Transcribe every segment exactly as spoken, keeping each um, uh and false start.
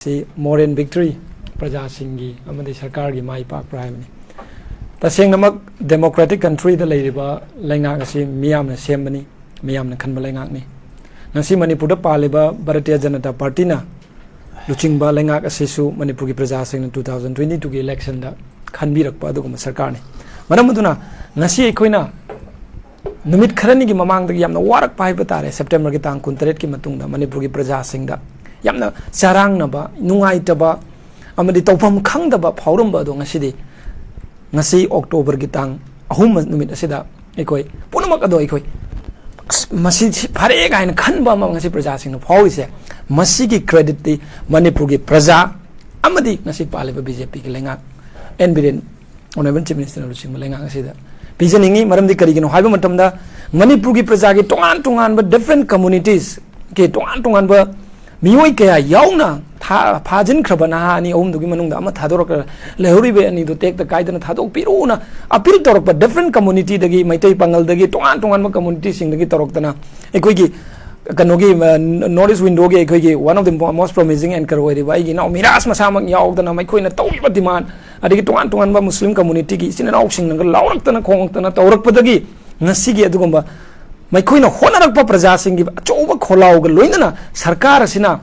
ꯁꯤ moral victory, ꯄ꯭ꯔꯖꯥꯁꯤꯡꯒꯤ ꯑꯃꯗꯤ ꯁꯔꯀꯥꯔꯒꯤ ꯃꯥꯏ ꯄꯥꯛꯄ꯭ꯔꯥ ꯍꯥꯏꯕꯅꯤ꯫ ꯇꯁꯦꯡꯅꯃꯛ democratic countryꯗ ꯂꯩꯔꯤꯕ ꯂꯩꯉꯥꯛ ꯑꯁꯤ ꯃꯤꯌꯥꯝꯅ ꯁꯦꯝꯕꯅꯤ, ꯃꯤꯌꯥꯝꯅ ꯈꯟꯕ ꯂꯩꯉꯥꯛꯅꯤ꯫ ꯉꯁꯤ ꯃꯅꯤꯄꯨꯔꯗ ꯄꯥꯜꯂꯤꯕ ꯚꯥꯔꯇꯤꯌ ꯖꯅꯇꯥ ꯄꯥꯔꯇꯤꯅ ꯂꯨꯆꯤꯡꯕ ꯂꯩꯉꯥꯛ ꯑꯁꯤꯁꯨ ꯃꯅꯤꯄꯨꯔꯒꯤ ꯄ꯭ꯔꯖꯥꯁꯤꯡꯅ two thousand twenty twoꯒꯤ electionꯗ ꯈꯟꯕꯤꯔꯛꯄ ꯑꯗꯨꯒꯨꯝꯕ ꯁꯔꯀꯥꯔꯅꯤ꯫ ꯃꯔꯝ ꯑꯗꯨꯅ ꯉꯁꯤ ꯑꯩꯈꯣꯏꯅ ꯅꯨꯃꯤꯠ ꯈꯔꯅꯤꯒꯤ ꯃꯃꯥꯡꯗꯒꯤ ꯌꯥꯝꯅ ꯋꯥꯔꯛꯄ ꯍꯥꯏꯕ ꯇꯥꯔꯦ, ꯁꯦꯞꯇꯦꯝꯕꯔꯒꯤ ꯇꯥꯡ ꯀꯨꯟꯇꯔꯦꯠꯀꯤ ꯃꯇꯨꯡꯗ ꯃꯅꯤꯄꯨꯔꯒꯤ ꯄ꯭ꯔꯖꯥꯁꯤꯡꯗ ꯌꯥꯝꯅ ꯆꯔꯥꯡꯅꯕ, ꯅꯨꯡꯉꯥꯏꯇꯕ ꯑꯃꯗꯤ ꯇꯧꯐꯝ ꯈꯪꯗꯕ ꯐꯥꯎꯔꯝꯕ ꯑꯗꯣ ꯉꯁꯤꯗꯤ, ꯉꯁꯤ ꯑꯣꯛꯇꯣꯕꯔꯒꯤ ꯇꯥꯡ ꯑꯍꯨꯝ ꯅꯨꯃꯤꯠ ꯑꯁꯤꯗ ꯑꯩꯈꯣꯏ ꯄꯨꯝꯅꯃꯛ ꯑꯗꯣ ꯑꯩꯈꯣꯏ, "ꯑꯁ, ꯃꯁꯤ ꯁꯤ ꯐꯔꯦ" ꯀꯥꯏꯅ ꯈꯟꯕ ꯑꯃ ꯉꯁꯤ ꯄ꯭ꯔꯖꯥꯁꯤꯡꯅ ꯐꯥꯎꯔꯤꯁꯦ, ꯃꯁꯤꯒꯤ creditꯇꯤ ꯃꯅꯤꯄꯨꯔꯒꯤ ꯄ꯭ꯔꯖꯥ ꯑꯃꯗꯤ ꯉꯁꯤ ꯄꯥꯜꯂꯤꯕ BJPꯒꯤ ꯂꯩꯉꯥꯛ, ꯑꯦꯟ ꯕꯤꯔꯦꯟ, Honourable Chief Ministerꯅ ꯂꯨꯆꯤꯡꯕ ꯂꯩꯉꯥꯛ ꯑꯁꯤꯗ ꯄꯤꯖꯅꯤꯡꯉꯤ꯫ ꯃꯔꯝꯗꯤ ꯀꯔꯤꯒꯤꯅꯣ ꯍꯥꯏꯕ ꯃꯇꯝꯗ, ꯃꯅꯤꯄꯨꯔꯒꯤ ꯄ꯭ꯔꯖꯥꯒꯤ ꯇꯣꯉꯥꯟ ꯇꯣꯉꯥꯟꯕ different communitiesꯀꯤ ꯇꯣꯉꯥꯟ ꯇꯣꯉꯥꯟꯕ ꯃꯤꯑꯣꯏ ꯀꯌꯥ ꯌꯥꯎꯅ ꯊꯥ-, ꯐꯥꯖꯤꯟꯈ꯭ꯔꯕ ꯅꯍꯥ ꯑꯅꯤ ꯑꯍꯨꯝꯗꯨꯒꯤ ꯃꯅꯨꯡꯗ ꯑꯃ ꯊꯥꯗꯣꯔꯛꯂꯒ ꯂꯩꯍꯧꯔꯤꯕ ꯑꯅꯤꯗꯨ ꯇꯦꯛꯇ ꯀꯥꯏꯗꯅ ꯊꯥꯗꯣꯛꯄꯤꯔꯛꯎꯅ appeal ꯇꯧꯔꯛꯄ, different communityꯗꯒꯤ, ꯃꯩꯇꯩ ꯄꯥꯉꯜꯗꯒꯤ, ꯇꯣꯉꯥꯟ ꯇꯣꯉꯥꯟꯕ communityꯁꯤꯡꯗꯒꯤ ꯇꯧꯔꯛꯇꯅ ꯑꯩꯈꯣꯏꯒꯤ ꯀꯩꯅꯣꯒꯤ, ꯑ, North East Windowꯒꯤ ꯑꯩꯈꯣꯏꯒꯤ one of the most promising anchor ꯑꯣꯏꯔꯤꯕ ꯑꯩꯒꯤ ꯏꯅꯥꯎ ꯃꯤꯔꯥꯖ ꯃꯁꯥꯃꯛ ꯌꯥꯎꯗꯅ ꯃꯈꯣꯏꯅ ꯇꯧꯔꯤꯕ demand, ꯑꯗꯒꯤ ꯇꯣꯉꯥꯟ ꯇꯣꯉꯥꯟꯕ ꯃꯨꯁꯂꯤꯝ communityꯒꯤ ꯏꯆꯤꯟ ꯏꯅꯥꯎꯁꯤꯡꯅꯒ ꯂꯥꯎꯔꯛꯇꯅ ꯈꯣꯡꯂꯛꯇꯅ ꯇꯧꯔꯛꯄꯗꯒꯤ ꯉꯁꯤꯒꯤ ꯑꯗꯨꯒꯨꯝꯕ ꯃꯈꯣꯏꯅ ꯍꯣꯠꯅꯔꯛꯄ ꯄ꯭ꯔꯖꯥꯁꯤꯡꯒꯤ ꯑꯆꯧꯕ ꯈꯣꯜꯂꯥꯎꯒ ꯂꯣꯏꯅꯅ ꯁꯔꯀꯥꯔ ꯑꯁꯤꯅ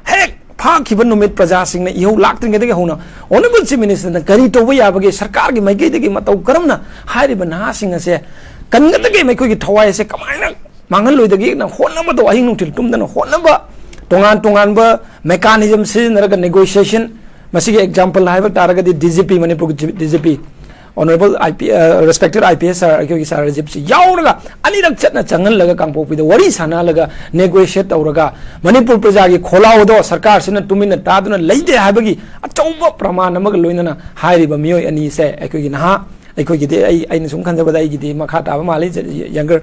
ꯍꯦꯛ ꯐꯥꯈꯤꯕ ꯅꯨꯃꯤꯠ ꯄ꯭ꯔꯖꯥꯁꯤꯡꯅ ꯏꯍꯧ ꯂꯥꯛꯇ꯭ꯔꯤꯉꯩꯗꯒꯤ ꯍꯧꯅ Honourable Chief Ministerꯅ ꯀꯔꯤ ꯇꯧꯕ ꯌꯥꯕꯒꯦ, ꯁꯔꯀꯥꯔꯒꯤ ꯃꯥꯏꯀꯩꯗꯒꯤ ꯃꯇꯧ ꯀꯔꯝꯅ ꯍꯥꯏꯔꯤꯕ ꯅꯍꯥꯁꯤꯡ ꯑꯁꯦ ꯀꯟꯒꯗꯒꯦ, ꯃꯈꯣꯏꯒꯤ ꯊꯋꯥꯏ ꯑꯁꯦ ꯀꯃꯥꯏꯅ ꯃꯥꯡꯍꯜꯂꯣꯏꯗꯒꯦꯅ ꯍꯣꯠꯅꯕꯗꯣ, ꯑꯍꯤꯡ ꯅꯨꯡꯊꯤꯜ ꯇꯨꯝꯗꯅ ꯍꯣꯠꯅꯕ, ꯇꯣꯉꯥꯟ ꯇꯣꯉꯥꯟꯕ mechanism ꯁꯤꯖꯤꯟꯅꯔꯒ negotiation, ꯃꯁꯤꯒꯤ example ꯍꯥꯏꯕ ꯇꯥꯔꯒꯗꯤ DGP, ꯃꯅꯤꯄꯨꯔꯒꯤ DGP, Honourable IP, ꯑ, respected IPS sir, ꯑꯩꯈꯣꯏꯒꯤ sir ꯔꯥꯖꯤꯞꯁꯤ ꯌꯥꯎꯔꯒ ꯑꯅꯤꯔꯛ ꯆꯠꯅ ꯆꯪꯍꯜꯂꯒ ꯀꯥꯡꯄꯣꯛꯄꯤꯗ ꯋꯥꯔꯤ ꯁꯥꯟꯅꯍꯜꯂꯒ negotiate ꯇꯧꯔꯒ ꯃꯅꯤꯄꯨꯔ ꯄ꯭ꯔꯖꯥꯒꯤ ꯈꯣꯜꯂꯥꯎ ꯑꯗꯣ ꯁꯔꯀꯥꯔꯁꯤꯅ ꯇꯨꯃꯤꯟꯅ ꯇꯥꯗꯨꯅ ꯂꯩꯇꯦ ꯍꯥꯏꯕꯒꯤ ꯑꯆꯧꯕ ꯄ꯭ꯔꯃꯥꯟ ꯑꯃꯒ ꯂꯣꯏꯅꯅ ꯍꯥꯏꯔꯤꯕ ꯃꯤꯑꯣꯏ ꯑꯅꯤꯁꯦ ꯑꯩꯈꯣꯏꯒꯤ ꯅꯍꯥ, ꯑꯩꯈꯣꯏꯒꯤꯗꯤ, ꯑꯩ, ꯑꯩꯅ ꯁꯨꯝ ꯈꯟꯖꯕꯗ ꯑꯩꯒꯤꯗꯤ ꯃꯈꯥ ꯇꯥꯕ ꯃꯥꯜꯂꯤ, younger꯫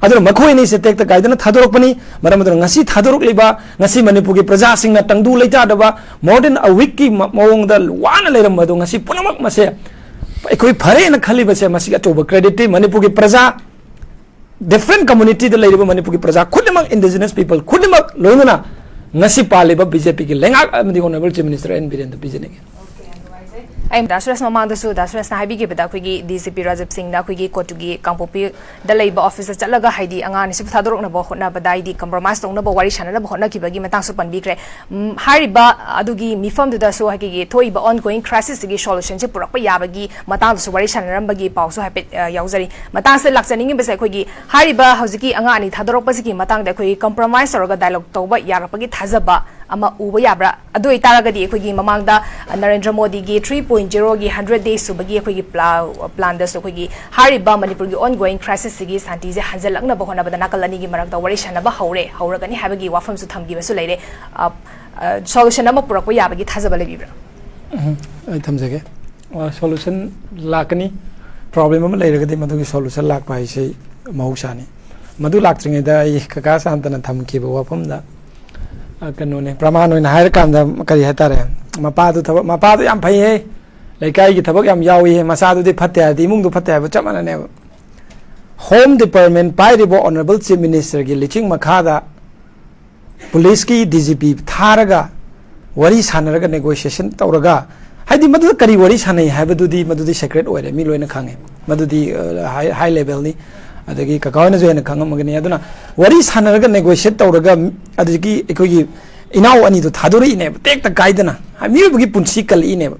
ꯑꯗꯨꯅ ꯃꯈꯣꯏ ꯑꯅꯤꯁꯦ ꯇꯦꯛꯇ ꯀꯥꯏꯗꯅ ꯊꯥꯗꯣꯔꯛꯄꯅꯤ꯫ ꯃꯔꯝ ꯑꯗꯨꯅ ꯉꯁꯤ ꯊꯥꯗꯣꯔꯛꯂꯤꯕ, ꯉꯁꯤ ꯃꯅꯤꯄꯨꯔꯒꯤ ꯄ꯭ꯔꯖꯥꯁꯤꯡꯅ ꯇꯪꯗꯨ ꯂꯩꯇꯥꯗꯕ more than a weekꯀꯤ ꯃ-, ꯃꯑꯣꯡꯗ ꯋꯥꯅ ꯂꯩꯔꯝꯕ ꯑꯗꯣ ꯉꯁꯤ ꯄꯨꯝꯅꯃꯛ ꯃꯁꯦ ꯑꯩꯈꯣꯏ ꯐꯔꯦꯅ ꯈꯜꯂꯤꯕꯁꯦ ꯃꯁꯤꯒꯤ ꯑꯆꯧꯕ creditꯇꯤ ꯃꯅꯤꯄꯨꯔꯒꯤ ꯄ꯭ꯔꯖꯥ, different communityꯗ ꯂꯩꯔꯤꯕ ꯃꯅꯤꯄꯨꯔꯒꯤ ꯄ꯭ꯔꯖꯥ ꯈꯨꯗꯤꯡꯃꯛ, indigenous people ꯈꯨꯗꯤꯡꯃꯛ ꯂꯣꯏꯅꯅ ꯉꯁꯤ ꯄꯥꯜꯂꯤꯕ ꯕꯤ ꯖꯦ ꯄꯤꯒꯤ ꯂꯩꯉꯥꯛ ꯑꯃꯗꯤ ꯑꯣꯅꯔꯦꯕꯜ ꯆꯤꯐ ꯃꯤꯅꯤꯁꯇꯔ ꯑꯦꯟ ꯕꯤꯔꯦꯟꯗ ꯄꯤꯖꯅꯤꯡꯉꯤ꯫ ꯑꯩ ꯗꯥ ꯁꯨꯔꯦꯁ ꯃꯃꯥꯡꯗꯁꯨ ꯗꯥ ꯁꯨꯔꯦꯁꯅ ꯍꯥꯏꯕꯤꯈꯤꯕꯗ ꯑꯩꯈꯣꯏꯒꯤ ꯗꯤ ꯖꯤ ꯄꯤ ꯔꯥꯖꯤꯕ ꯁꯤꯡꯅ ꯑꯩꯈꯣꯏꯒꯤ ꯀꯣꯔꯠꯇꯨꯒꯤ ꯀꯥꯡꯄꯣꯛꯄꯤꯗ ꯂꯩꯕ ꯑꯣꯐꯤꯁꯇ ꯆꯠꯂꯒ ꯍꯥꯏꯗꯤ ꯑꯉꯥꯡ ꯑꯅꯤꯁꯤꯕꯨ ꯊꯥꯗꯣꯔꯛꯅꯕ ꯍꯣꯠꯅꯕꯗ ꯍꯥꯏꯗꯤ ꯀꯝꯄ꯭ꯔꯣꯃꯥꯏꯁ ꯇꯧꯅꯕ ꯋꯥꯔꯤ ꯁꯥꯟꯅꯅꯕ ꯍꯣꯠꯅꯈꯤꯕꯒꯤ ꯃꯇꯥꯡꯁꯨ ꯄꯟꯕꯤꯈ꯭ꯔꯦ꯫ ꯎꯝ, ꯍꯥꯏꯔꯤꯕ ꯑꯗꯨꯒꯤ ꯃꯤꯐꯝꯗꯨꯗꯁꯨ ꯑꯩꯈꯣꯏꯒꯤ ꯊꯣꯛꯏꯕ ꯑꯣꯟ ꯒꯣꯋꯤꯡ ꯀ꯭ꯔꯥꯏꯁꯤꯁꯁꯤꯒꯤ ꯁꯣꯂꯨꯁꯟꯁꯦ ꯄꯨꯔꯛꯄ ꯌꯥꯕꯒꯤ ꯃꯇꯥꯡꯗꯁꯨ ꯋꯥꯔꯤ ꯁꯥꯟꯅꯔꯝꯕꯒꯤ ꯄꯥꯎꯁꯨ ꯍꯥꯏꯐꯦꯠ ꯑ, ꯌꯥꯎꯖꯔꯤ꯫ ꯃꯇꯥꯡꯁꯤꯗ ꯂꯥꯛꯆꯅꯤꯡꯉꯤꯕꯁꯦ ꯑꯩꯈꯣꯏꯒꯤ ꯍꯥꯏꯔꯤꯕ ꯍꯧꯖꯤꯛꯀꯤ ꯑꯉꯥꯡ ꯑꯅꯤ ꯊꯥꯗꯣꯔꯛꯄꯁꯤꯒꯤ ꯃꯇꯥꯡꯗ ꯑꯩꯈꯣꯏꯒꯤ ꯀꯝꯄ꯭ꯔꯣꯃꯥꯏꯁ ꯇꯧꯔꯒ ꯗꯥꯏꯂꯣꯒ ꯇꯧꯕ ꯌꯥꯔꯛꯄꯒꯤ ꯊꯥꯖꯕ ꯑꯃ ꯎꯕ ꯌꯥꯕ꯭ꯔꯥ? ꯑꯗꯨ ꯑꯣꯏꯇꯥꯔꯒꯗꯤ ꯑꯩꯈꯣꯏꯒꯤ ꯃꯃꯥꯡꯗ ꯅꯔꯦꯟꯗ꯭ꯔ ꯃꯣꯗꯤꯒꯤ ꯊ꯭ꯔꯤ ꯄꯣꯏꯟ ꯖꯤꯔꯣꯒꯤ ꯍꯟꯗ꯭ꯔꯦꯠ ꯗꯦ ꯁꯨꯕꯒꯤ ꯑꯩꯈꯣꯏꯒꯤ ꯄ꯭ꯂꯥ-, ꯄ꯭ꯂꯥꯟꯗꯁꯨ ꯑꯩꯈꯣꯏꯒꯤ ꯍꯥꯏꯔꯤꯕ ꯃꯅꯤꯄꯨꯔꯒꯤ ꯑꯣꯟ ꯒꯣꯋꯤꯡ ꯀ꯭ꯔꯥꯏꯁꯤꯁꯁꯤꯒꯤ ꯁꯥꯟꯇꯤꯁꯦ ꯍꯟꯖꯤꯜꯂꯛꯅꯕ ꯍꯣꯠꯅꯕꯗ ꯅꯥꯀꯜ ꯑꯅꯤꯒꯤ ꯃꯔꯛꯇ ꯋꯥꯔꯤ ꯁꯥꯟꯅꯕ ꯍꯧꯔꯦ, ꯍꯧꯔꯒꯅꯤ ꯍꯥꯏꯕꯒꯤ ꯋꯥꯐꯝꯁꯨ ꯊꯝꯈꯤꯕꯁꯨ ꯂꯩꯔꯦ꯫ ꯑ, ꯑ, ꯁꯣꯂꯨꯁꯟ ꯑꯃ ꯄꯨꯔꯛꯄ ꯌꯥꯕꯒꯤ ꯊꯥꯖꯕ ꯂꯩꯕꯤꯕ꯭ꯔꯥ? ꯎꯝ, ꯑꯩ ꯊꯝꯖꯒꯦ꯫ ꯑ, ꯁꯣꯂꯨꯁꯟ ꯂꯥꯛꯀꯅꯤ꯫ ꯄ꯭ꯔꯣꯕ꯭ꯂꯦꯝ ꯑꯃ ꯂꯩꯔꯒꯗꯤ ꯃꯗꯨꯒꯤ ꯁꯣꯂꯨꯁꯟ ꯂꯥꯛꯄ ꯍꯥꯏꯁꯤ ꯃꯍꯧꯁꯥꯅꯤ꯫ ꯃꯗꯨ ꯂꯥꯛꯇ꯭ꯔꯤꯉꯩꯗ ꯑꯩ ꯀꯀꯥ ꯁꯥꯟꯇꯅ ꯊꯝꯈꯤꯕ ꯋꯥꯐꯝꯗ, ꯑ, ꯀꯩꯅꯣꯅꯦ, ꯄ꯭ꯔꯃꯥꯟ ꯑꯣꯏꯅ ꯍꯥꯏꯔꯀꯥꯟꯗ ꯀꯔꯤ ꯍꯥꯏꯇꯥꯔꯦ, ꯃꯄꯥꯗꯨ ꯊꯕꯛ, ꯃꯄꯥꯗꯨ ꯌꯥꯝ ꯐꯩꯍꯦ, ꯂꯩꯀꯥꯏꯒꯤ ꯊꯕꯛ ꯌꯥꯝ ꯌꯥꯎꯏꯍꯦ, ꯃꯆꯥꯗꯨꯗꯤ ꯐꯠꯇꯦ ꯍꯥꯏꯔꯗꯤ ꯏꯃꯨꯡꯗꯨ ꯐꯠꯇꯦ ꯍꯥꯏꯕ ꯆꯞ ꯃꯥꯟꯅꯅꯦꯕ꯫ ꯍꯣꯝ ꯗꯤꯄꯥꯔꯠꯃꯦꯟ ꯄꯥꯏꯔꯤꯕ ꯑꯣꯅꯔꯦꯕꯜ ꯆꯤꯐ ꯃꯤꯅꯤꯁꯇꯔꯒꯤ ꯂꯤꯆꯤꯡ ꯃꯈꯥꯗ ꯄꯨꯂꯤꯁꯀꯤ ꯗꯤ ꯖꯤ ꯄꯤ ꯊꯥꯔꯒ ꯋꯥꯔꯤ ꯁꯥꯟꯅꯔꯒ ꯅꯦꯒꯣꯁꯤꯌꯦꯁꯟ ꯇꯧꯔꯒ, ꯍꯥꯏꯗꯤ ꯃꯗꯨꯗ ꯀꯔꯤ ꯋꯥꯔꯤ ꯁꯥꯟꯅꯩ ꯍꯥꯏꯕꯗꯨꯗꯤ ꯃꯗꯨꯗꯤ ꯁꯦꯀ꯭ꯔꯦꯠ ꯑꯣꯏꯔꯦ, ꯃꯤ ꯂꯣꯏꯅ ꯈꯪꯉꯦ, ꯃꯗꯨꯗꯤ, ꯑ, ꯍꯥꯏ, ꯍꯥꯏ ꯂꯦꯚꯦꯜꯅꯤ, ꯑꯗꯒꯤ ꯀꯀꯥ ꯍꯣꯏꯅꯁꯨ ꯍꯦꯟꯅ ꯈꯪꯉꯝꯃꯒꯅꯤ꯫ ꯑꯗꯨꯅ ꯋꯥꯔꯤ ꯁꯥꯟꯅꯔꯒ ꯅꯦꯒꯣꯁꯤꯌꯦꯠ ꯇꯧꯔꯒ ꯑꯗꯨꯗꯒꯤ ꯑꯩꯈꯣꯏꯒꯤ ꯏꯅꯥꯎ ꯑꯅꯤꯗꯣ ꯊꯥꯗꯣꯔꯛꯏꯅꯦꯕ, ꯇꯦꯛꯇ ꯀꯥꯏꯗꯅ꯫ ꯍꯥꯏ, ꯃꯤꯑꯣꯏꯕꯒꯤ ꯄꯨꯟꯁꯤ ꯀꯜꯂꯛꯏꯅꯦꯕ꯫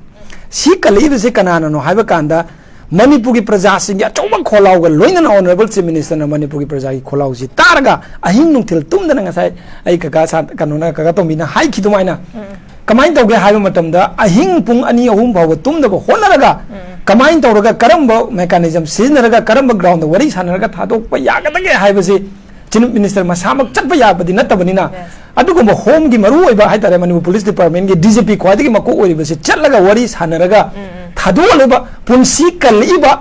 ꯁꯤ ꯀꯜꯂꯛꯏꯕꯁꯦ ꯀꯅꯥꯅꯅꯣ ꯍꯥꯏꯕ ꯀꯥꯟꯗ ꯃꯅꯤꯄꯨꯔꯒꯤ ꯄ꯭ꯔꯖꯥꯁꯤꯡꯒꯤ ꯑꯆꯧꯕ ꯈꯣꯜꯂꯥꯎꯒ ꯂꯣꯏꯅꯅ ꯑꯣꯅꯔꯦꯕꯜ ꯆꯤꯐ ꯃꯤꯅꯤꯁꯇꯔꯅ ꯃꯅꯤꯄꯨꯔꯒꯤ ꯄ꯭ꯔꯖꯥꯒꯤ ꯈꯣꯜꯂꯥꯎꯁꯤ ꯇꯥꯔꯒ ꯑꯍꯤꯡ ꯅꯨꯡꯊꯤꯜ ꯇꯨꯝꯗꯅ ꯉꯁꯥꯏ ꯑꯩ ꯀꯀꯥ ꯁꯥ-, ꯀꯩꯅꯣꯅ, ꯀꯀꯥ ꯇꯣꯝꯕꯤꯅ ꯍꯥꯏꯈꯤ ꯑꯗꯨꯃꯥꯏꯅ ꯀꯃꯥꯏꯅ ꯇꯧꯒꯦ ꯍꯥꯏꯕ ꯃꯇꯝꯗ ꯑꯍꯤꯡ ꯄꯨꯡ ꯑꯅꯤ ꯑꯍꯨꯝ ꯐꯥꯎꯕ ꯇꯨꯝꯗꯕ ꯍꯣꯠꯅꯔꯒ ꯀꯃꯥꯏꯅ ꯇꯧꯔꯒ ꯀꯔꯝꯕ ꯃꯦꯀꯥꯅꯤꯖꯝ ꯁꯤꯖꯤꯟꯅꯔꯒ ꯀꯔꯝꯕ ꯒ꯭ꯔꯥꯎꯟꯗ ꯋꯥꯔꯤ ꯁꯥꯟꯅꯔꯒ ꯊꯥꯗꯣꯛꯄ ꯌꯥꯒꯗꯒꯦ ꯍꯥꯏꯕꯁꯤ ꯆꯤꯐ ꯃꯤꯅꯤꯁꯇꯔ ꯃꯁꯥꯃꯛ ꯆꯠꯄ ꯌꯥꯕꯗꯤ ꯅꯠꯇꯕꯅꯤꯅ, ꯑꯗꯨꯒꯨꯝꯕ ꯍꯣꯝꯒꯤ ꯃꯔꯨꯑꯣꯏꯕ ꯍꯥꯏꯇꯥꯔꯦ, ꯃꯅꯤꯄꯨꯔ ꯄꯨꯂꯤꯁ ꯗꯤꯄꯥꯔꯠꯃꯦꯟꯒꯤ ꯗꯤ ꯖꯤ ꯄꯤ ꯈ꯭ꯋꯥꯏꯗꯒꯤ ꯃꯀꯣꯛ ꯑꯣꯏꯔꯤꯕꯁꯤ ꯆꯠꯂꯒ ꯋꯥꯔꯤ ꯁꯥꯟꯅꯔꯒ ꯊꯥꯗꯣꯛꯍꯜꯂꯤꯕ, ꯄꯨꯟꯁꯤ ꯀꯜꯂꯛꯏꯕ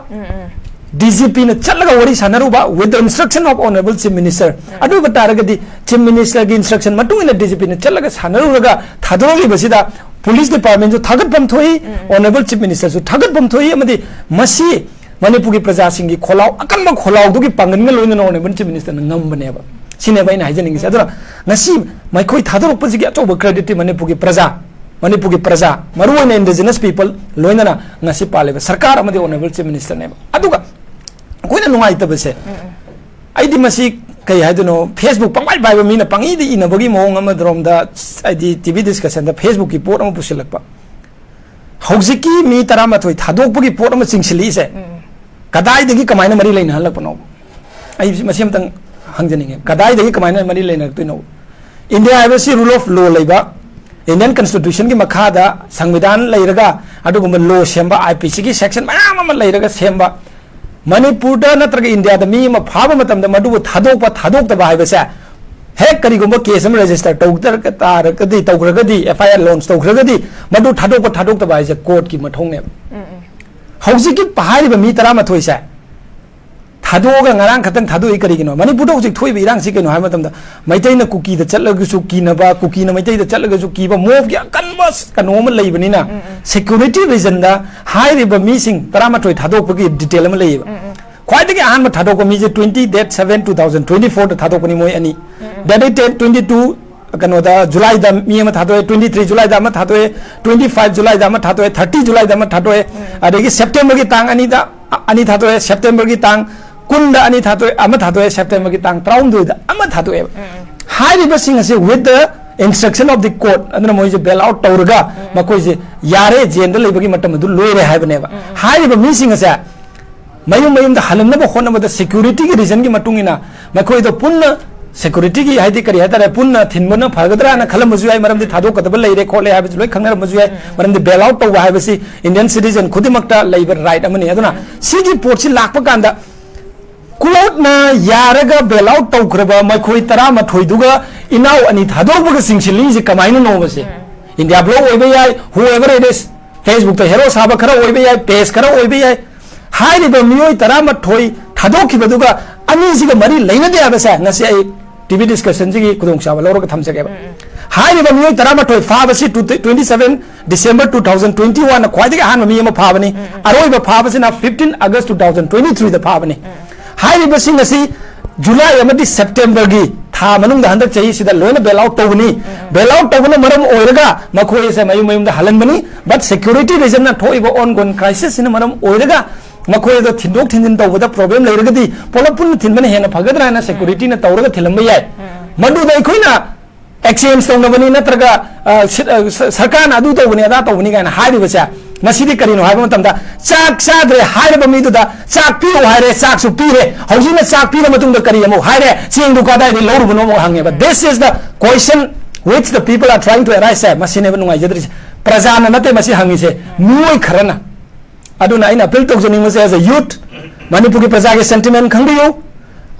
ꯗꯤ ꯖꯤ ꯄꯤꯅ ꯆꯠꯂꯒ ꯋꯥꯔꯤ ꯁꯥꯟꯅꯔꯨꯕ with the instruction of honorable chief minister, ꯑꯗꯨ ꯑꯣꯏꯕ ꯇꯥꯔꯒꯗꯤ ꯆꯤꯐ ꯃꯤꯅꯤꯁꯇꯔꯒꯤ ꯏꯟꯁꯇ꯭ꯔꯛꯁꯟ ꯃꯇꯨꯡ ꯏꯟꯅ ꯗꯤ ꯖꯤ ꯄꯤꯅ ꯆꯠꯂꯒ ꯁꯥꯟꯅꯔꯨꯔꯒ ꯊꯥꯗꯣꯔꯛꯂꯤꯕꯁꯤꯗ ꯄꯨꯂꯤꯁ ꯗꯤꯄꯥꯔꯠꯃꯦꯟꯁꯨ ꯊꯥꯒꯠꯐꯝ ꯊꯣꯛꯏ, ꯑꯣꯅꯔꯦꯕꯜ ꯆꯤꯐ ꯃꯤꯅꯤꯁꯇꯔꯁꯨ ꯊꯥꯒꯠꯐꯝ ꯊꯣꯛꯏ, ꯑꯃꯗꯤ ꯃꯁꯤ ꯃꯅꯤꯄꯨꯔꯒꯤ ꯄ꯭ꯔꯖꯥꯁꯤꯡꯒꯤ ꯈꯣꯜꯂꯥꯎ, ꯑꯀꯟꯕ ꯈꯣꯜꯂꯥꯎꯗꯨꯒꯤ ꯄꯥꯡꯒꯜꯒ ꯂꯣꯏꯅꯅ ꯑꯣꯅꯔꯦꯕꯜ ꯆꯤꯐ ꯃꯤꯅꯤꯁꯇꯔꯅ ꯉꯝꯕꯅꯦꯕ꯫ ꯁꯤꯅꯦꯕ ꯑꯩꯅ ꯍꯥꯏꯖꯅꯤꯡꯉꯤꯁꯦ꯫ ꯑꯗꯨꯅ ꯉꯁꯤ ꯃꯈꯣꯏ ꯊꯥꯗꯣꯔꯛꯄꯁꯤꯒꯤ ꯑꯆꯧꯕ credit ꯇꯤ ꯃꯅꯤꯄꯨꯔꯒꯤ ꯄ꯭ꯔꯖꯥ, ꯃꯅꯤꯄꯨꯔꯒꯤ ꯄ꯭ꯔꯖꯥ, ꯃꯔꯨꯑꯣꯏꯅ indigenous people, ꯂꯣꯏꯅꯅ ꯉꯁꯤ ꯄꯥꯜꯂꯤꯕ ꯁꯔꯀꯥꯔ ꯑꯃꯗꯤ honourable chief minister ꯅꯦꯕ꯫ ꯑꯗꯨꯒ ꯑꯩꯈꯣꯏꯅ ꯅꯨꯡꯉꯥꯏꯇꯕꯁꯦ, ꯑꯩꯗꯤ ꯃꯁꯤ ꯀꯩ ꯍꯥꯏꯗꯣꯏꯅꯣ, Facebook ꯄꯪꯄꯥꯏ ꯄꯥꯏꯕ ꯃꯤꯅ ꯄꯪꯏꯗ ꯏꯅꯕꯒꯤ ꯃꯑꯣꯡ ꯑꯃꯗꯔꯣꯝꯗ, ꯍꯥꯏꯗꯤ T V discussion ꯗ Facebook ꯀꯤ ꯄꯣꯠ ꯑꯃ ꯄꯨꯁꯤꯜꯂꯛꯄ, ꯍꯧꯖꯤꯛꯀꯤ ꯃꯤ ꯇꯔꯥꯃꯥꯊꯣꯏ ꯊꯥꯗꯣꯛꯄꯒꯤ ꯄꯣꯠ ꯑꯃ ꯆꯤꯡꯁꯤꯜꯂꯛꯏꯁꯦ, ꯀꯗꯥꯏꯗꯒꯤ ꯀꯃꯥꯏꯅ ꯃꯔꯤ ꯂꯩꯅꯍꯜꯂꯛꯄꯅꯣ? ꯑꯩ ꯃꯁꯤ ꯑꯝꯇꯪ ꯍꯪꯖꯅꯤꯡꯉꯦ꯫ ꯀꯗꯥꯏꯗꯒꯤ ꯀꯃꯥꯏꯅ ꯃꯔꯤ ꯂꯩꯅꯔꯛꯇꯣꯏꯅꯣ? ꯏꯟꯗꯤꯌꯥ ꯍꯥꯏꯕꯁꯤ rule of law ꯂꯩꯕ, Indian constitution ꯒꯤ ꯃꯈꯥꯗ ꯁꯪꯕꯤꯙꯥꯟ ꯂꯩꯔꯒ, ꯑꯗꯨꯒꯨꯝꯕ law ꯁꯦꯝꯕ, I P C ꯒꯤ section ꯃꯌꯥꯝ ꯑꯃ ꯂꯩꯔꯒ ꯁꯦꯝꯕ, ꯃꯅꯤꯄꯨꯔꯗ ꯅꯠꯇ꯭ꯔꯒ ꯏꯟꯗꯤꯌꯥꯗ ꯃꯤ ꯑꯃ ꯐꯥꯕ ꯃꯇꯝꯗ ꯃꯗꯨꯕꯨ ꯊꯥꯗꯣꯛꯄ ꯊꯥꯗꯣꯛꯇꯕ ꯍꯥꯏꯕꯁꯦ, ꯍꯦꯛ ꯀꯔꯤꯒꯨꯝꯕ case ꯑꯃ register ꯇꯧꯗ ꯇꯥꯔꯒꯗꯤ, ꯇꯧꯈ꯭ꯔꯒꯗꯤ, F I R launch ꯇꯧꯈ꯭ꯔꯒꯗꯤ, ꯃꯗꯨ ꯊꯥꯗꯣꯛꯄ ꯊꯥꯗꯣꯛꯇꯕ ꯍꯥꯏꯁꯦ court ꯀꯤ ꯃꯊꯧꯅꯦꯕ꯫ ꯍꯧꯖꯤꯛꯀꯤ ꯍꯥꯏꯔꯤꯕ ꯃꯤ ꯇꯔꯥꯃꯥꯊꯣꯏꯁꯦ ꯊꯥꯗꯣꯛꯑꯒ ꯉꯔꯥꯡ ꯈꯛꯇꯪ ꯊꯥꯗꯣꯛꯏ ꯀꯔꯤꯒꯤꯅꯣ? ꯃꯅꯤꯄꯨꯔꯗ ꯍꯧꯖꯤꯛ ꯊꯣꯛꯏꯕ ꯏꯔꯥꯡꯁꯤ ꯀꯩꯅꯣ ꯍꯥꯏꯕ ꯃꯇꯝꯗ, ꯃꯩꯇꯩꯅ ꯀꯨꯀꯤꯗ ꯆꯠꯂꯒꯁꯨ ꯀꯤꯅꯕ, ꯀꯨꯀꯤꯅ ꯃꯩꯇꯩꯗ ꯆꯠꯂꯒꯁꯨ ꯀꯤꯕ, mob ꯀꯤ ꯑꯀꯟꯕ ꯀꯩꯅꯣ ꯑꯃ ꯂꯩꯕꯅꯤꯅ, security reason ꯗ ꯍꯥꯏꯔꯤꯕ ꯃꯤꯁꯤꯡ ꯇꯔꯥꯃꯥꯊꯣꯏ ꯊꯥꯗꯣꯛꯄꯒꯤ detail ꯑꯃ ꯂꯩꯌꯦꯕ꯫ ꯈ꯭ꯋꯥꯏꯗꯒꯤ ꯑꯍꯥꯟꯕ ꯊꯥꯗꯣꯛꯄ ꯃꯤꯁꯦ twenty date seven two thousand twenty four ꯗ ꯊꯥꯗꯣꯛꯄꯅꯤ ꯃꯣꯏ ꯑꯅꯤ꯫ Date twenty two ꯀꯩꯅꯣꯗ, July ꯗ ꯃꯤ ꯑꯃ ꯊꯥꯗꯣꯛꯑꯦ, twenty three July ꯗ ꯑꯃ ꯊꯥꯗꯣꯛꯑꯦ, twenty five July ꯗ ꯑꯃ ꯊꯥꯗꯣꯛꯑꯦ, thirty July ꯗ ꯑꯃ ꯊꯥꯗꯣꯛꯑꯦ, ꯑꯗꯒꯤ September ꯒꯤ ꯇꯥꯡ ꯑꯅꯤꯗ ꯑ-, ꯑꯅꯤ ꯊꯥꯗꯣꯛꯑꯦ, September ꯒꯤ ꯇꯥꯡ ꯀꯨꯟꯗ ꯑꯅꯤ ꯊꯥꯗꯣꯛꯑꯦ, ꯑꯃ ꯊꯥꯗꯣꯛꯑꯦ, September ꯒꯤ ꯇꯥꯡ ꯇꯔꯥꯍꯨꯝꯗꯣꯏꯗ ꯑꯃ ꯊꯥꯗꯣꯛꯑꯦꯕ꯫ ꯍꯥꯏꯔꯤꯕꯁꯤꯡ ꯑꯁꯤ with the instruction of the court, ꯑꯗꯨꯅ ꯃꯣꯏꯁꯦ bail out ꯇꯧꯔꯒ ꯃꯈꯣꯏꯁꯦ ꯌꯥꯔꯦ, jail ꯗ ꯂꯩꯕꯒꯤ ꯃꯇꯝ ꯑꯗꯨ ꯂꯣꯏꯔꯦ ꯍꯥꯏꯕꯅꯦꯕ꯫ ꯍꯥꯏꯔꯤꯕ ꯃꯤꯁꯤꯡ ꯑꯁꯦ ꯃꯌꯨꯝ ꯃꯌꯨꯝꯗ ꯍꯜꯍꯟꯅꯕ ꯍꯣꯠꯅꯕꯗ security ꯒꯤ reason ꯒꯤ ꯃꯇꯨꯡ ꯏꯟꯅ ꯃꯈꯣꯏꯗꯣ ꯄꯨꯟꯅ security ꯒꯤ, ꯍꯥꯏꯗꯤ ꯀꯔꯤ ꯍꯥꯏꯇꯥꯔꯦ, ꯄꯨꯟꯅ ꯊꯤꯟꯕꯅ ꯐꯒꯗ꯭ꯔꯥꯅ ꯈꯜꯂꯝꯕꯁꯨ ꯌꯥꯏ, ꯃꯔꯝꯗꯤ ꯊꯥꯗꯣꯛꯀꯗꯕ ꯂꯩꯔꯦ ꯈꯣꯠꯂꯦ ꯍꯥꯏꯕꯁꯨ ꯂꯣꯏ ꯈꯪꯅꯔꯝꯕꯁꯨ ꯌꯥꯏ, ꯃꯔꯝꯗꯤ bail out ꯇꯧꯕ ꯍꯥꯏꯕꯁꯤ Indian citizen ꯈꯨꯗꯤꯡꯃꯛꯇ ꯂꯩꯕ right ꯑꯃꯅꯤ꯫ ꯑꯗꯨꯅ ꯁꯤꯒꯤ ꯄꯣꯠꯁꯤ ꯂꯥꯛꯄ ꯀꯥꯟꯗ court ꯅ ꯌꯥꯔꯒ bail out ꯇꯧꯈ꯭ꯔꯕ ꯃꯈꯣꯏ ꯇꯔꯥꯃꯥꯊꯣꯏꯗꯨꯒ ꯏꯅꯥꯎ ꯑꯅꯤ ꯊꯥꯗꯣꯔꯛꯄꯒ ꯆꯤꯡꯁꯤꯜꯂꯤꯁꯦ ꯀꯃꯥꯏꯅꯅꯣꯕꯁꯦ? India Block ꯑꯣꯏꯕ ꯌꯥꯏ, whoever it is, Facebook ꯇ hero ꯁꯥꯕ ꯈꯔ ꯑꯣꯏꯕ ꯌꯥꯏ, page ꯈꯔ ꯑꯣꯏꯕ ꯌꯥꯏ, ꯍꯥꯏꯔꯤꯕ ꯃꯤꯑꯣꯏ ꯇꯔꯥꯃꯥꯊꯣꯏ ꯊꯥꯗꯣꯛꯈꯤꯕꯗꯨꯒ ꯑꯅꯤꯁꯤꯒ ꯃꯔꯤ ꯂꯩꯅꯗꯦ ꯍꯥꯏꯕꯁꯦ ꯉꯁꯤ ꯑꯩ T V discussion ꯁꯤꯒꯤ ꯈꯨꯗꯣꯡꯆꯥꯕ ꯂꯧꯔꯒ ꯊꯝꯖꯒꯦꯕ꯫ ꯍꯥꯏꯔꯤꯕ ꯃꯤꯑꯣꯏ ꯇꯔꯥꯃꯥꯊꯣꯏ ꯐꯥꯕꯁꯤ twenty seven December two thousand twenty one ꯅ ꯈ꯭ꯋꯥꯏꯗꯒꯤ ꯑꯍꯥꯟꯕ ꯃꯤ ꯑꯃ ꯐꯥꯕꯅꯤ꯫ ꯑꯔꯣꯏꯕ ꯐꯥꯕꯁꯤꯅ fifteen August two thousand twenty three ꯗ ꯐꯥꯕꯅꯤ꯫ ꯍꯥꯏꯔꯤꯕꯁꯤꯡ ꯑꯁꯤ ꯖꯨꯂꯥꯏ ꯑꯃꯗꯤ ꯁꯦꯞꯇꯦꯝꯕꯔꯒꯤ ꯊꯥ ꯃꯅꯨꯡꯗ ꯍꯟꯗꯛ ꯆꯍꯤꯁꯤꯗ ꯂꯣꯏꯅ bail out ꯇꯧꯕꯅꯤ꯫ Bail out ꯇꯧꯕꯅ ꯃꯔꯝ ꯑꯣꯏꯔꯒ ꯃꯈꯣꯏ ꯑꯁꯦ ꯃꯌꯨꯝ ꯃꯌꯨꯝꯗ ꯍꯜꯍꯟꯕꯅꯤ꯫ But security reasonꯅ ꯊꯣꯛꯏꯕ ongoing crisisꯁꯤꯅ ꯃꯔꯝ ꯑꯣꯏꯔꯒ ꯃꯈꯣꯏ ꯑꯗꯣ ꯊꯤꯟꯗꯣꯛ ꯊꯤꯟꯖꯤꯟ ꯇꯧꯕꯗ problem ꯂꯩꯔꯒꯗꯤ ꯄꯨꯂꯞ ꯄꯨꯟꯅ ꯊꯤꯟꯕꯅ ꯍꯦꯟꯅ ꯐꯒꯗ꯭ꯔꯥ ꯍꯥꯏꯅ securityꯅ ꯇꯧꯔꯒ ꯊꯤꯜꯂꯝꯕ ꯌꯥꯏ꯫ ꯃꯗꯨꯗ ꯑꯩꯈꯣꯏꯅ exchange ꯇꯧꯅꯕꯅꯤ ꯅꯠꯇ꯭ꯔꯒ, ꯑ, ꯁꯤ-, ꯑ, ꯁ-, ꯁꯔꯀꯥꯔꯅ ꯑꯗꯨ ꯇꯧꯕꯅꯤ ꯑꯗꯥ ꯇꯧꯕꯅꯤ ꯀꯥꯏꯅ ꯍꯥꯏꯔꯤꯕꯁꯦ, ꯃꯁꯤꯗꯤ ꯀꯔꯤꯅꯣ ꯍꯥꯏꯕ ꯃꯇꯝꯗ, ꯆꯥꯛ ꯆꯥꯗ꯭ꯔꯦ ꯍꯥꯏꯔꯕ ꯃꯤꯗꯨꯗ ꯆꯥꯛ ꯄꯤꯔꯛꯑꯣ ꯍꯥꯏꯔꯦ, ꯆꯥꯛꯁꯨ ꯄꯤꯔꯦ꯫ ꯍꯧꯖꯤꯛꯅ ꯆꯥꯛ ꯄꯤꯔ ꯃꯇꯨꯡꯗ ꯀꯔꯤ ꯑꯃꯨꯛ ꯍꯥꯏꯔꯦ, ꯆꯦꯡꯗꯨ ꯀꯗꯥꯏꯗꯒꯤ ꯂꯧꯔꯨꯕꯅꯣ ꯑꯃꯨꯛ ꯍꯪꯉꯦꯕ꯫ This is the question which the people are trying to arise ꯁꯦ, ꯃꯁꯤꯅꯦꯕ ꯅꯨꯡꯉꯥꯏꯖꯗ꯭ꯔꯤꯁꯦ꯫ ꯄ꯭ꯔꯖꯥꯅ ꯅꯠꯇꯦ ꯃꯁꯤ ꯍꯪꯉꯤꯁꯦ, ꯃꯤꯑꯣꯏ ꯈꯔꯅ꯫ ꯑꯗꯨꯅ ꯑꯩꯅ appeal ꯇꯧꯖꯅꯤꯡꯕꯁꯦ, as a youth, ꯃꯅꯤꯄꯨꯔꯒꯤ ꯄ꯭ꯔꯖꯥꯒꯤ sentiment ꯈꯪꯕꯤꯌꯨ꯫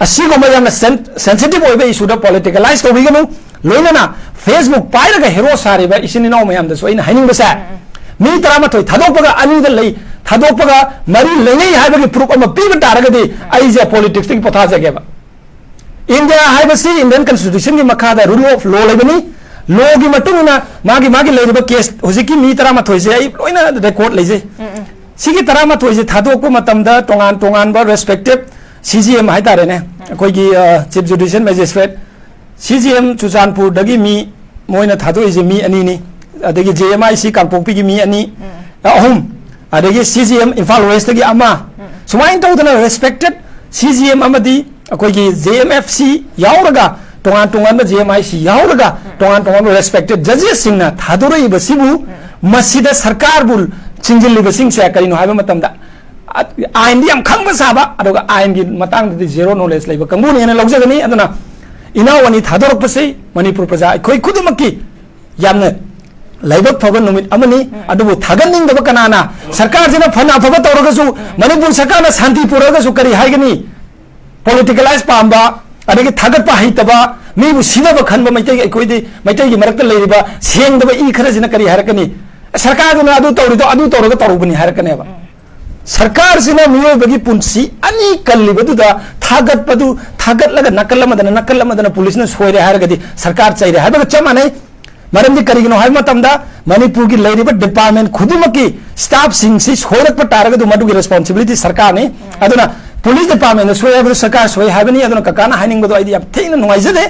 ꯑꯁꯤꯒꯨꯝꯕ ꯌꯥꯝꯅ sen-, sensitive ꯑꯣꯏꯕ issueꯗ politicalize ꯇꯧꯕꯤꯒꯅꯨ꯫ ꯂꯣꯏꯅꯅ Facebook ꯄꯥꯏꯔꯒ hero ꯁꯥꯔꯤꯕ ꯏꯆꯤꯟ ꯏꯅꯥꯎ ꯃꯌꯥꯝꯗꯁꯨ ꯑꯩꯅ ꯍꯥꯏꯅꯤꯡꯕꯁꯦ, ꯃꯤ ꯇꯔꯥꯃꯥꯊꯣꯏ ꯊꯥꯗꯣꯛꯄꯒ ꯑꯅꯤꯗ ꯂꯩ, ꯊꯥꯗꯣꯛꯄꯒ ꯃꯔꯤ ꯂꯩꯅꯩ ꯍꯥꯏꯕꯒꯤ proof ꯑꯃ ꯄꯤꯕ ꯇꯥꯔꯒꯗꯤ ꯑꯩꯁꯦ politicsꯇꯒꯤ ꯄꯣꯊꯥꯖꯒꯦꯕ꯫ ꯏꯟꯗꯤꯌꯥ ꯍꯥꯏꯕꯁꯤ Indian Constitutionꯒꯤ ꯃꯈꯥꯗ rule of law ꯂꯩꯕꯅꯤ꯫ Lawꯒꯤ ꯃꯇꯨꯡ ꯏꯟꯅ ꯃꯥꯒꯤ, ꯃꯥꯒꯤ ꯂꯩꯔꯤꯕ case, ꯍꯧꯖꯤꯛꯀꯤ ꯃꯤ ꯇꯔꯥꯃꯥꯊꯣꯏꯁꯦ ꯑꯩ ꯂꯣꯏꯅ record ꯂꯩꯖꯩ꯫ ꯁꯤꯒꯤ ꯇꯔꯥꯃꯥꯊꯣꯏꯁꯦ ꯊꯥꯗꯣꯛꯄ ꯃꯇꯝꯗ ꯇꯣꯉꯥꯟ ꯇꯣꯉꯥꯟꯕ respected CJM ꯍꯥꯏꯇꯥꯔꯦꯅꯦ, ꯑꯩꯈꯣꯏꯒꯤ, ꯑ, Chief Judicial Magistrate, CJM ꯆꯨꯔꯆꯥꯟꯄꯨꯔꯗꯒꯤ ꯃꯤ ꯃꯣꯏꯅ ꯊꯥꯗꯣꯛꯏꯁꯦ ꯃꯤ ꯑꯅꯤꯅꯤ, ꯑꯗꯒꯤ JMIC ꯀꯥꯡꯄꯣꯛꯄꯤꯒꯤ ꯃꯤ ꯑꯅꯤ, ꯑꯍꯨꯝ, ꯑꯗꯒꯤ CJM ꯏꯝꯐꯥꯜ Westꯇꯒꯤ ꯑꯃ, ꯁꯨꯃꯥꯏꯅ ꯇꯧꯗꯅ respected CJM ꯑꯃꯗꯤ ꯑꯩꯈꯣꯏꯒꯤ JMFC ꯌꯥꯎꯔꯒ, ꯇꯣꯉꯥꯟ ꯇꯣꯉꯥꯟꯕ JMIC ꯌꯥꯎꯔꯒ, ꯇꯣꯉꯥꯟ ꯇꯣꯉꯥꯟꯕ respected judgesꯁꯤꯡꯅ ꯊꯥꯗꯣꯔꯛꯏꯕꯁꯤꯕꯨ, ꯃꯁꯤꯗ ꯁꯔꯀꯥꯔꯕꯨ ꯆꯤꯡꯁꯤꯜꯂꯤꯕꯁꯤꯡꯁꯦ ꯀꯔꯤꯅꯣ ꯍꯥꯏꯕ ꯃꯇꯝꯗ, ꯑ-, ꯑꯥꯏꯟꯗꯤ ꯌꯥꯝ ꯈꯪꯕ ꯁꯥꯕ, ꯑꯗꯨꯒ ꯑꯥꯏꯟꯒꯤ ꯃꯇꯥꯡꯗꯗꯤ zero knowledge ꯂꯩꯕ ꯀꯥꯡꯕꯨꯅꯦꯅ ꯂꯧꯖꯒꯅꯤ꯫ ꯑꯗꯨꯅ ꯏꯅꯥꯎ ꯑꯅꯤ ꯊꯥꯗꯣꯔꯛꯄꯁꯤ ꯃꯅꯤꯄꯨꯔ ꯄ꯭ꯔꯖꯥ ꯑꯩꯈꯣꯏ ꯈꯨꯗꯤꯡꯃꯛꯀꯤ ꯌꯥꯝꯅ ꯂꯥꯏꯕꯛ ꯐꯕ ꯅꯨꯃꯤꯠ ꯑꯃꯅꯤ꯫ ꯑꯗꯨꯕꯨ ꯊꯥꯒꯠꯅꯤꯡꯗꯕ ꯀꯅꯥꯅ? ꯁꯔꯀꯥꯔꯁꯤꯅ ꯐꯅ ꯑꯐꯕ ꯇꯧꯔꯒꯁꯨ, ꯃꯅꯤꯄꯨꯔ ꯁꯔꯀꯥꯔꯅ ꯁꯥꯟꯇꯤ ꯄꯨꯔꯛꯑꯒꯁꯨ ꯀꯔꯤ ꯍꯥꯏꯒꯅꯤ? Politicalize ꯄꯥꯝꯕ, ꯑꯗꯒꯤ ꯊꯥꯒꯠꯄ ꯍꯩꯇꯕ, ꯃꯤꯕꯨ ꯁꯤꯊꯕ ꯈꯟꯕ ꯃꯩꯇꯩ, ꯑꯩꯈꯣꯏꯗꯤ ꯃꯩꯇꯩꯒꯤ ꯃꯔꯛꯇ ꯂꯩꯔꯤꯕ ꯁꯦꯡꯗꯕ ꯏ ꯈꯔꯁꯤꯅ ꯀꯔꯤ ꯍꯥꯏꯔꯛꯀꯅꯤ? ꯁꯔꯀꯥꯔꯗꯨꯅ ꯑꯗꯨ ꯇꯧꯔꯤꯗꯣ ꯑꯗꯨ ꯇꯧꯔꯒ ꯇꯧꯔꯨꯕꯅꯤ ꯍꯥꯏꯔꯛꯀꯅꯦꯕ꯫ ꯁꯔꯀꯥꯔꯁꯤꯅ ꯃꯤꯑꯣꯏꯕꯒꯤ ꯄꯨꯟꯁꯤ ꯑꯅꯤ ꯀꯜꯂꯤꯕꯗꯨꯗ ꯊꯥꯒꯠꯄꯗꯨ, ꯊꯥꯒꯠꯂꯒ ꯅꯥꯀꯜ ꯑꯃꯗꯅ, ꯅꯥꯀꯜ ꯑꯃꯗꯅ ꯄꯨꯂꯤꯁꯅ ꯁꯣꯏꯔꯦ ꯍꯥꯏꯔꯒꯗꯤ ꯁꯔꯀꯥꯔ ꯆꯩꯔꯦ ꯍꯥꯏꯕꯒ ꯆꯞ ꯃꯥꯟꯅꯩ꯫ ꯃꯔꯝꯗꯤ ꯀꯔꯤꯒꯤꯅꯣ ꯍꯥꯏꯕ ꯃꯇꯝꯗ ꯃꯅꯤꯄꯨꯔꯒꯤ ꯂꯩꯔꯤꯕ department ꯈꯨꯗꯤꯡꯃꯛꯀꯤ staffꯁꯤꯡꯁꯤ ꯁꯣꯏꯔꯛꯄ ꯇꯥꯔꯒꯗꯤ ꯃꯗꯨꯒꯤ responsibility ꯁꯔꯀꯥꯔꯅꯤ꯫ ꯑꯗꯨꯅ ꯄꯨꯂꯤꯁ ꯗꯤꯄꯥꯔꯠꯃꯦꯟꯗ ꯁꯣꯏ ꯍꯥꯏꯕꯗꯨ ꯁꯔꯀꯥꯔ ꯁꯣꯏ ꯍꯥꯏꯕꯅꯤ꯫ ꯑꯗꯨꯅ ꯀꯀꯥꯅ ꯍꯥꯏꯅꯤꯡꯕꯗꯣ ꯑꯩꯗꯤ ꯌꯥꯝ ꯊꯤꯅ ꯅꯨꯡꯉꯥꯏꯖꯗꯦ꯫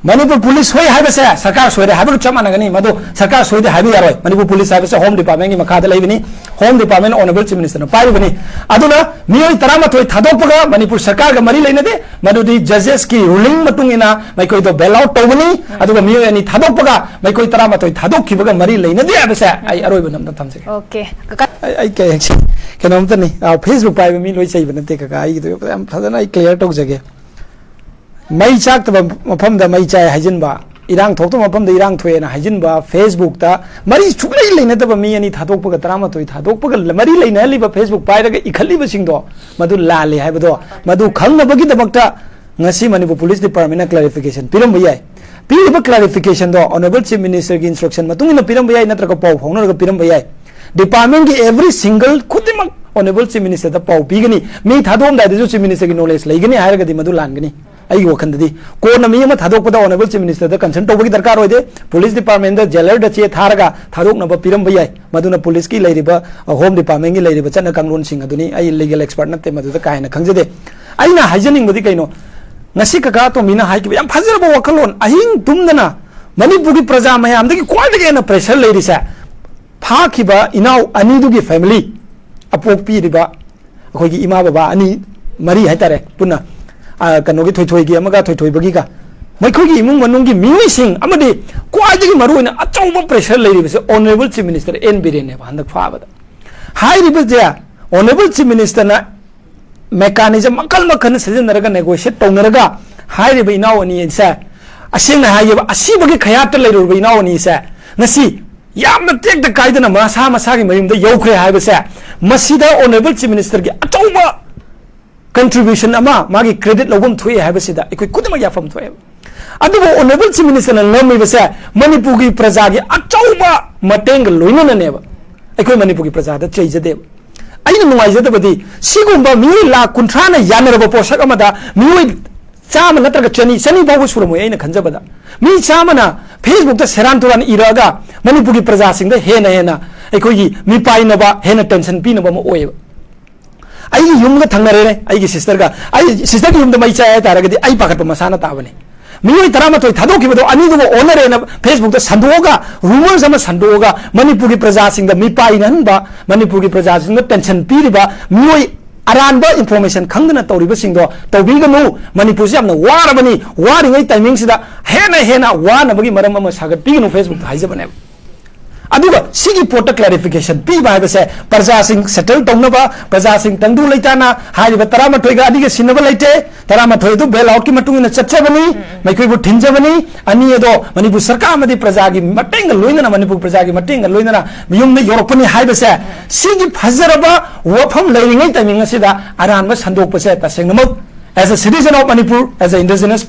ꯃꯅꯤꯄꯨꯔ ꯄꯨꯂꯤꯁ ꯁꯣꯏ ꯍꯥꯏꯕꯁꯦ ꯁꯔꯀꯥꯔ ꯁꯣꯏꯔꯦ ꯍꯥꯏꯕꯒ ꯆꯞ ꯃꯥꯟꯅꯒꯅꯤ꯫ ꯃꯗꯨ ꯁꯔꯀꯥꯔ ꯁꯣꯏꯗꯦ ꯍꯥꯏꯕ ꯌꯥꯔꯣꯏ꯫ ꯃꯅꯤꯄꯨꯔ ꯄꯨꯂꯤꯁ ꯍꯥꯏꯕꯁꯦ ꯍꯣꯝ ꯗꯤꯄꯥꯔꯠꯃꯦꯟꯒꯤ ꯃꯈꯥꯗ ꯂꯩꯕꯅꯤ꯫ ꯍꯣꯝ ꯗꯤꯄꯥꯔꯠꯃꯦꯟ ꯑꯣꯅꯔꯦꯕꯜ ꯆꯤꯐ ꯃꯤꯅꯤꯁꯇꯔꯅ ꯄꯥꯏꯔꯤꯕꯅꯤ꯫ ꯑꯗꯨꯅ ꯃꯤꯑꯣꯏ ꯇꯔꯥꯃꯥꯊꯣꯏ ꯊꯥꯗꯣꯛꯄꯒ ꯃꯅꯤꯄꯨꯔ ꯁꯔꯀꯥꯔꯒ ꯃꯔꯤ ꯂꯩꯅꯗꯦ꯫ ꯃꯗꯨꯗꯤ ꯖꯖꯦꯁꯀꯤ ꯔꯨꯂꯤꯡ ꯃꯇꯨꯡ ꯏꯟꯅ ꯃꯈꯣꯏꯗꯣ ꯕꯦꯜ ꯑꯥꯎꯠ ꯇꯧꯕꯅꯤ꯫ ꯑꯗꯨꯒ ꯃꯤꯑꯣꯏ ꯑꯅꯤ ꯊꯥꯗꯣꯛꯄꯒ ꯃꯈꯣꯏ ꯇꯔꯥꯃꯥꯊꯣꯏ ꯊꯥꯗꯣꯛꯈꯤꯕꯒ ꯃꯔꯤ ꯂꯩꯅꯗꯦ ꯍꯥꯏꯕꯁꯦ ꯑꯩ ꯑꯔꯣꯏꯕ ꯅꯝꯅ ꯊꯝꯖꯒꯦ꯫ ꯑꯣꯀꯦ, ꯀꯀꯥ꯫ ꯑꯩ ꯑꯩ ꯀꯩ ꯍꯥꯏꯁꯤ, ꯀꯩꯅꯣꯝꯇꯅꯤ, ꯐꯦꯁꯕꯨꯛ ꯄꯥꯏꯕ ꯃꯤ ꯂꯣꯏ ꯆꯩꯕ ꯅꯠꯇꯦ ꯀꯀꯥ, ꯑꯩꯒꯤꯗꯣ ꯌꯥꯝ ꯐꯖꯅ ꯑꯩ ꯀ꯭ꯂꯤꯌꯥꯔ ꯇꯧꯖꯒꯦ꯫ ꯃꯩ ꯆꯥꯛꯇꯕ ꯃꯐꯝꯗ ꯃꯩ ꯆꯥꯏ ꯍꯥꯏꯖꯤꯟꯕ, ꯏꯔꯥꯡ ꯊꯣꯛꯇꯕ ꯃꯐꯝꯗ ꯏꯔꯥꯡ ꯊꯣꯛꯑꯦꯅ ꯍꯥꯏꯖꯤꯟꯕ, ꯐꯦꯁꯕꯨꯛꯇ ꯃꯔꯤ ꯁꯨꯛꯂꯩ ꯂꯩꯅꯗꯕ ꯃꯤ ꯑꯅꯤ ꯊꯥꯗꯣꯛꯄꯒ ꯇꯔꯥꯃꯥꯊꯣꯏ ꯊꯥꯗꯣꯛꯄꯒ ꯃꯔꯤ ꯂꯩꯅꯍꯜꯂꯤꯕ, ꯐꯦꯁꯕꯨꯛ ꯄꯥꯏꯔꯒ ꯏꯈꯠꯂꯤꯕꯁꯤꯡꯗꯣ ꯃꯗꯨ ꯂꯥꯜꯂꯤ ꯍꯥꯏꯕꯗꯣ, ꯃꯗꯨ ꯈꯪꯅꯕꯒꯤꯗꯃꯛꯇ ꯉꯁꯤ ꯃꯅꯤꯄꯨꯔ ꯄꯨꯂꯤꯁ ꯗꯤꯄꯥꯔꯠꯃꯦꯟꯅ ꯀ꯭ꯂꯥꯔꯤꯐꯤꯀꯦꯁꯟ ꯄꯤꯔꯝꯕ ꯌꯥꯏ꯫ ꯄꯤꯔꯤꯕ ꯀ꯭ꯂꯥꯔꯤꯐꯤꯀꯦꯁꯟꯗꯣ ꯑꯣꯅꯔꯦꯕꯜ ꯆꯤꯐ ꯃꯤꯅꯤꯁꯇꯔꯒꯤ ꯏꯟꯁꯇ꯭ꯔꯛꯁꯟ ꯃꯇꯨꯡ ꯏꯟꯅ ꯄꯤꯔꯝꯕ ꯌꯥꯏ, ꯅꯠꯇ꯭ꯔꯒ ꯄꯥꯎ ꯐꯥꯎꯅꯔꯒ ꯄꯤꯔꯝꯕ ꯌꯥꯏ꯫ ꯗꯤꯄꯥꯔꯠꯃꯦꯟꯒꯤ ꯑꯦꯚ꯭ꯔꯤ ꯁꯤꯡꯒꯜ ꯈꯨꯗꯤꯡꯃꯛ ꯑꯣꯅꯔꯦꯕꯜ ꯆꯤꯐ ꯃꯤꯅꯤꯁꯇꯔꯗ ꯄꯥꯎ ꯄꯤꯒꯅꯤ꯫ ꯃꯤ ꯊꯥꯗꯣꯛꯑꯝꯗꯥꯏꯗꯁꯨ ꯆꯤꯐ ꯃꯤꯅꯤꯁꯇꯔꯒꯤ ꯅꯣꯂꯦꯖ ꯂꯩꯒꯅꯤ ꯍꯥꯏꯔꯒꯗꯤ ꯃꯗꯨ ꯂꯥꯟꯒꯅꯤ꯫ ꯑꯩꯒꯤ ꯋꯥꯈꯜꯗꯗꯤ ꯀꯣꯟꯅ ꯃꯤ ꯑꯃ ꯊꯥꯗꯣꯛꯄꯗ ꯑꯣꯅꯔꯦꯕꯜ ꯆꯤꯐ ꯃꯤꯅꯤꯁꯇꯔꯗ ꯀꯟꯁꯜ ꯇꯧꯕꯒꯤ ꯗꯔꯀꯥꯔ ꯑꯣꯏꯗꯦ꯫ ꯄꯨꯂꯤꯁ ꯗꯤꯄꯥꯔꯠꯃꯦꯟꯗ ꯖꯦꯂꯔꯗ ꯆꯦ ꯊꯥꯔꯒ ꯊꯥꯗꯣꯛꯅꯕ ꯄꯤꯔꯝꯕ ꯌꯥꯏ꯫ ꯃꯗꯨꯅ ꯄꯨꯂꯤꯁꯀꯤ ꯂꯩꯔꯤꯕ, ꯑ, ꯍꯣꯝ ꯗꯤꯄꯥꯔꯠꯃꯦꯟꯒꯤ ꯂꯩꯔꯤꯕ ꯆꯠꯅ ꯀꯥꯡꯂꯣꯟꯁꯤꯡ ꯑꯗꯨꯅꯤ꯫ ꯑꯩ ꯂꯤꯒꯦꯜ ꯑꯦꯛꯁꯄꯔꯠ ꯅꯠꯇꯦ, ꯃꯗꯨꯗ ꯀꯥ ꯍꯦꯟꯅ ꯈꯪꯖꯗꯦ꯫ ꯑꯩꯅ ꯍꯥꯏꯖꯅꯤꯡꯕꯗꯤ ꯀꯩꯅꯣ, ꯉꯁꯤ ꯀꯀꯥ ꯇꯣꯝꯕꯤꯅ ꯍꯥꯏꯈꯤꯕ ꯌꯥꯝ ꯐꯖꯔꯕ ꯋꯥꯈꯜꯂꯣꯟ, ꯑꯍꯤꯡ ꯇꯨꯝꯗꯅ ꯃꯅꯤꯄꯨꯔꯒꯤ ꯄ꯭ꯔꯖꯥ ꯃꯌꯥꯝꯗꯒꯤ ꯈ꯭ꯋꯥꯏꯗꯒꯤ ꯍꯦꯟꯅ ꯄ꯭ꯔꯦꯁꯔ ꯂꯩꯔꯤꯁꯦ ꯐꯥꯈꯤꯕ ꯏꯅꯥꯎ ꯑꯅꯤꯗꯨꯒꯤ ꯐꯦꯃꯤꯂꯤ, ꯑꯄꯣꯛꯄꯤꯔꯤꯕ ꯑꯩꯈꯣꯏꯒꯤ ꯏꯃꯥ ꯕꯕꯥ ꯑꯅꯤ, ꯃꯔꯤ ꯍꯥꯏꯇꯥꯔꯦ, ꯄꯨꯟꯅ, ꯑ, ꯀꯩꯅꯣꯒꯤ ꯊꯣꯏꯊꯣꯏꯒꯤ ꯑꯃꯒ ꯊꯣꯏꯊꯣꯏꯕꯒꯤꯒ, ꯃꯈꯣꯏꯒꯤ ꯏꯃꯨꯡ ꯃꯅꯨꯡꯒꯤ ꯃꯤꯑꯣꯏꯁꯤꯡ ꯑꯃꯗꯤ ꯈ꯭ꯋꯥꯏꯗꯒꯤ ꯃꯔꯨꯑꯣꯏꯅ ꯑꯆꯧꯕ ꯄ꯭ꯔꯦꯁꯔ ꯂꯩꯔꯤꯕꯁꯦ ꯑꯣꯅꯔꯦꯕꯜ ꯆꯤꯐ ꯃꯤꯅꯤꯁꯇꯔ ꯑꯦꯟ ꯕꯤꯔꯦꯟꯅꯦꯕ ꯍꯟꯗꯛ ꯐꯥꯕꯗ꯫ ꯍꯥꯏꯔꯤꯕꯁꯦ ꯑꯣꯅꯔꯦꯕꯜ ꯆꯤꯐ ꯃꯤꯅꯤꯁꯇꯔꯅ ꯃꯦꯀꯥꯅꯤꯖꯝ ꯃꯈꯜ ꯃꯈꯜ ꯁꯤꯖꯤꯟꯅꯔꯒ ꯅꯦꯒꯣꯁꯤꯌꯦꯠ ꯇꯧꯅꯔꯒ ꯍꯥꯏꯔꯤꯕ ꯏꯅꯥꯎ ꯑꯅꯤ ꯑꯁꯦ, ꯑꯁꯦꯡꯅ ꯍꯥꯏꯒꯦꯕ, ꯑꯁꯤꯕꯒꯤ ꯈꯌꯥꯠꯇ ꯂꯩꯔꯨꯔꯕ ꯏꯅꯥꯎ ꯑꯅꯤꯁꯦ ꯉꯁꯤ ꯌꯥꯝꯅ ꯇꯦꯛꯇ ꯀꯥꯏꯗꯅ ꯃꯁꯥ ꯃꯁꯥꯒꯤ ꯃꯌꯨꯝꯗ ꯌꯧꯈ꯭ꯔꯦ ꯍꯥꯏꯕꯁꯦ, ꯃꯁꯤꯗ ꯑꯣꯅꯔꯦꯕꯜ ꯆꯤꯐ ꯃꯤꯅꯤꯁꯇꯔꯒꯤ ꯑꯆꯧꯕ ꯀꯟꯇ꯭ꯔꯤꯕ꯭ꯌꯨꯁꯟ ꯑꯃ, ꯃꯥꯒꯤ ꯀ꯭ꯔꯦꯗꯤꯠ ꯂꯧꯐꯝ ꯊꯣꯛꯑꯦ ꯍꯥꯏꯕꯁꯤꯗ ꯑꯩꯈꯣꯏ ꯈꯨꯗꯤꯡꯃꯛ ꯌꯥꯐꯝ ꯊꯣꯛꯑꯦꯕ꯫ ꯑꯗꯨꯕꯨ ꯑꯣꯅꯔꯦꯕꯜ ꯆꯤꯐ ꯃꯤꯅꯤꯁꯇꯔꯅ ꯉꯝꯃꯤꯕꯁꯦ ꯃꯅꯤꯄꯨꯔꯒꯤ ꯄ꯭ꯔꯖꯥꯒꯤ ꯑꯆꯧꯕ ꯃꯇꯦꯡꯒ ꯂꯣꯏꯅꯅꯅꯦꯕ꯫ ꯑꯩꯈꯣꯏ ꯃꯅꯤꯄꯨꯔꯒꯤ ꯄ꯭ꯔꯖꯥꯗ ꯆꯩꯖꯗꯦꯕ꯫ ꯑꯩꯅ ꯅꯨꯡꯉꯥꯏꯖꯗꯕꯗꯤ ꯁꯤꯒꯨꯝꯕ ꯃꯤꯑꯣꯏ ꯂꯥꯈ ꯀꯨꯟꯊ꯭ꯔꯥꯅ ꯌꯥꯅꯔꯕ ꯄꯣꯠꯁꯛ ꯑꯃꯗ ꯃꯤꯑꯣꯏ ꯆꯥꯝꯃ ꯅꯠꯇ꯭ꯔꯒ ꯆꯅꯤ, ꯆꯅꯤ ꯐꯥꯎꯕ ꯁꯨꯔꯝꯃꯣꯏ ꯑꯩꯅ ꯈꯟꯖꯕꯗ꯫ ꯃꯤ ꯆꯥꯝꯃꯅ ꯐꯦꯁꯕꯨꯛꯇ ꯁꯦꯔꯥꯟ ꯇꯨꯔꯥꯟ ꯏꯔꯛꯑꯒ ꯃꯅꯤꯄꯨꯔꯒꯤ ꯄ꯭ꯔꯖꯥꯁꯤꯡꯗ ꯍꯦꯟꯅ ꯍꯦꯟꯅ ꯑꯩꯈꯣꯏꯒꯤ ꯃꯤꯄꯥꯏꯅꯕ, ꯍꯦꯟꯅ ꯇꯦꯟꯁꯟ ꯄꯤꯅꯕ ꯑꯃ ꯑꯣꯏꯌꯦꯕ꯫ ꯑꯩꯒꯤ ꯌꯨꯝꯒ ꯊꯪꯅꯔꯦꯅꯦ, ꯑꯩꯒꯤ sisterꯒ꯫ ꯑꯩ sisterꯒꯤ ꯌꯨꯝꯗ ꯃꯩ ꯆꯥꯏ ꯍꯥꯏ ꯇꯥꯔꯒꯗꯤ ꯑꯩ ꯄꯥꯈꯠꯄ ꯃꯁꯥꯅ ꯇꯥꯕꯅꯤ꯫ ꯃꯤꯑꯣꯏ ꯇꯔꯥꯃꯥꯊꯣꯏ ꯊꯥꯗꯣꯛꯈꯤꯕꯗꯣ ꯑꯅꯤꯗꯨꯒ ꯑꯣꯟꯅꯔꯦꯅ Facebookꯇ ꯁꯟꯗꯣꯛꯑꯒ, rumors ꯑꯃ ꯁꯟꯗꯣꯛꯑꯒ, ꯃꯅꯤꯄꯨꯔꯒꯤ ꯄ꯭ꯔꯖꯥꯁꯤꯡꯗ ꯃꯤꯄꯥꯏꯅꯍꯟꯕ, ꯃꯅꯤꯄꯨꯔꯒꯤ ꯄ꯭ꯔꯖꯥꯁꯤꯡꯗ tension ꯄꯤꯔꯤꯕ ꯃꯤꯑꯣꯏ ꯑꯔꯥꯟꯕ information ꯈꯪꯗꯅ ꯇꯧꯔꯤꯕꯁꯤꯡꯗꯣ ꯇꯧꯕꯤꯒꯅꯨ꯫ ꯃꯅꯤꯄꯨꯔꯁꯤ ꯌꯥꯝꯅ ꯋꯥꯔꯕꯅꯤ꯫ ꯋꯥꯔꯤꯉꯩ timingꯁꯤꯗ ꯍꯦꯟꯅ ꯍꯦꯟꯅ ꯋꯥꯅꯕꯒꯤ ꯃꯔꯝ ꯑꯃ ꯁꯥꯒꯠꯄꯤꯒꯅꯨ Facebookꯇ ꯍꯥꯏꯖꯕꯅꯦꯕ꯫ ꯑꯗꯨꯒ ꯁꯤꯒꯤ ꯄꯣꯠꯇ clarification ꯄꯤꯕ ꯍꯥꯏꯕꯁꯦ, ꯄ꯭ꯔꯖꯥꯁꯤꯡ settle ꯇꯧꯅꯕ, ꯄ꯭ꯔꯖꯥꯁꯤꯡ ꯇꯪꯗꯨ ꯂꯩꯇꯥꯅ ꯍꯥꯏꯔꯤꯕ ꯇꯔꯥꯃꯥꯊꯣꯏꯒ ꯑꯅꯤꯒ ꯁꯤꯟꯅꯕ ꯂꯩꯇꯦ꯫ ꯇꯔꯥꯃꯥꯊꯣꯏ ꯑꯗꯨ bailoutꯀꯤ ꯃꯇꯨꯡ ꯏꯟꯅ ꯆꯠꯆꯕꯅꯤ, ꯃꯈꯣꯏꯕꯨ ꯊꯤꯟꯖꯕꯅꯤ꯫ ꯑꯅꯤ ꯑꯗꯣ ꯃꯅꯤꯄꯨꯔ ꯁꯔꯀꯥꯔ ꯑꯃꯗꯤ ꯄ꯭ꯔꯖꯥꯒꯤ ꯃꯇꯦꯡꯒ ꯂꯣꯏꯅꯅ, ꯃꯅꯤꯄꯨꯔ ꯄ꯭ꯔꯖꯥꯒꯤ ꯃꯇꯦꯡꯒ ꯂꯣꯏꯅꯅ ꯌꯨꯝꯗ ꯌꯧꯔꯛꯄꯅꯤ ꯍꯥꯏꯕꯁꯦ, ꯁꯤꯒꯤ ꯐꯖꯔꯕ ꯋꯥꯐꯝ ꯂꯩꯔꯤꯉꯩ timing ꯑꯁꯤꯗ ꯑꯔꯥꯟꯕ ꯁꯟꯗꯣꯛꯄꯁꯦ ꯇꯁꯦꯡꯅꯃꯛ as a citizen of Manipur, as a indigenous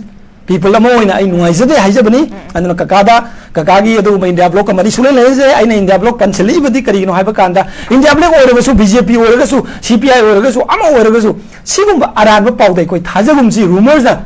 people ꯑꯃ ꯑꯣꯏꯅ ꯑꯩ ꯅꯨꯡꯉꯥꯏꯖꯗꯦ ꯍꯥꯏꯖꯕꯅꯤ꯫ ꯑꯗꯨꯅ ꯀꯀꯥꯗ, ꯀꯀꯥꯒꯤ ꯑꯗꯨꯒꯨꯝꯕ India Bloc ꯀ ꯃꯔꯤ ꯁꯨꯡꯂꯩ ꯂꯩꯅꯖꯩ꯫ ꯑꯩꯅ India Bloc ꯄꯟꯁꯤꯜꯂꯛꯏꯕꯗꯤ ꯀꯔꯤꯒꯤꯅꯣ ꯍꯥꯏꯕ ꯀꯥꯟꯗ, India Bloc ꯑꯣꯏꯔꯒꯁꯨ, BJP ꯑꯣꯏꯔꯒꯁꯨ, CPI ꯑꯣꯏꯔꯒꯁꯨ, ꯑꯃ ꯑꯣꯏꯔꯒꯁꯨ, ꯁꯤꯒꯨꯝꯕ ꯑꯔꯥꯟꯕ ꯄꯥꯎꯗ ꯑꯩꯈꯣꯏ ꯊꯥꯖꯒꯨꯝꯁꯤ꯫ Rumorsꯅ,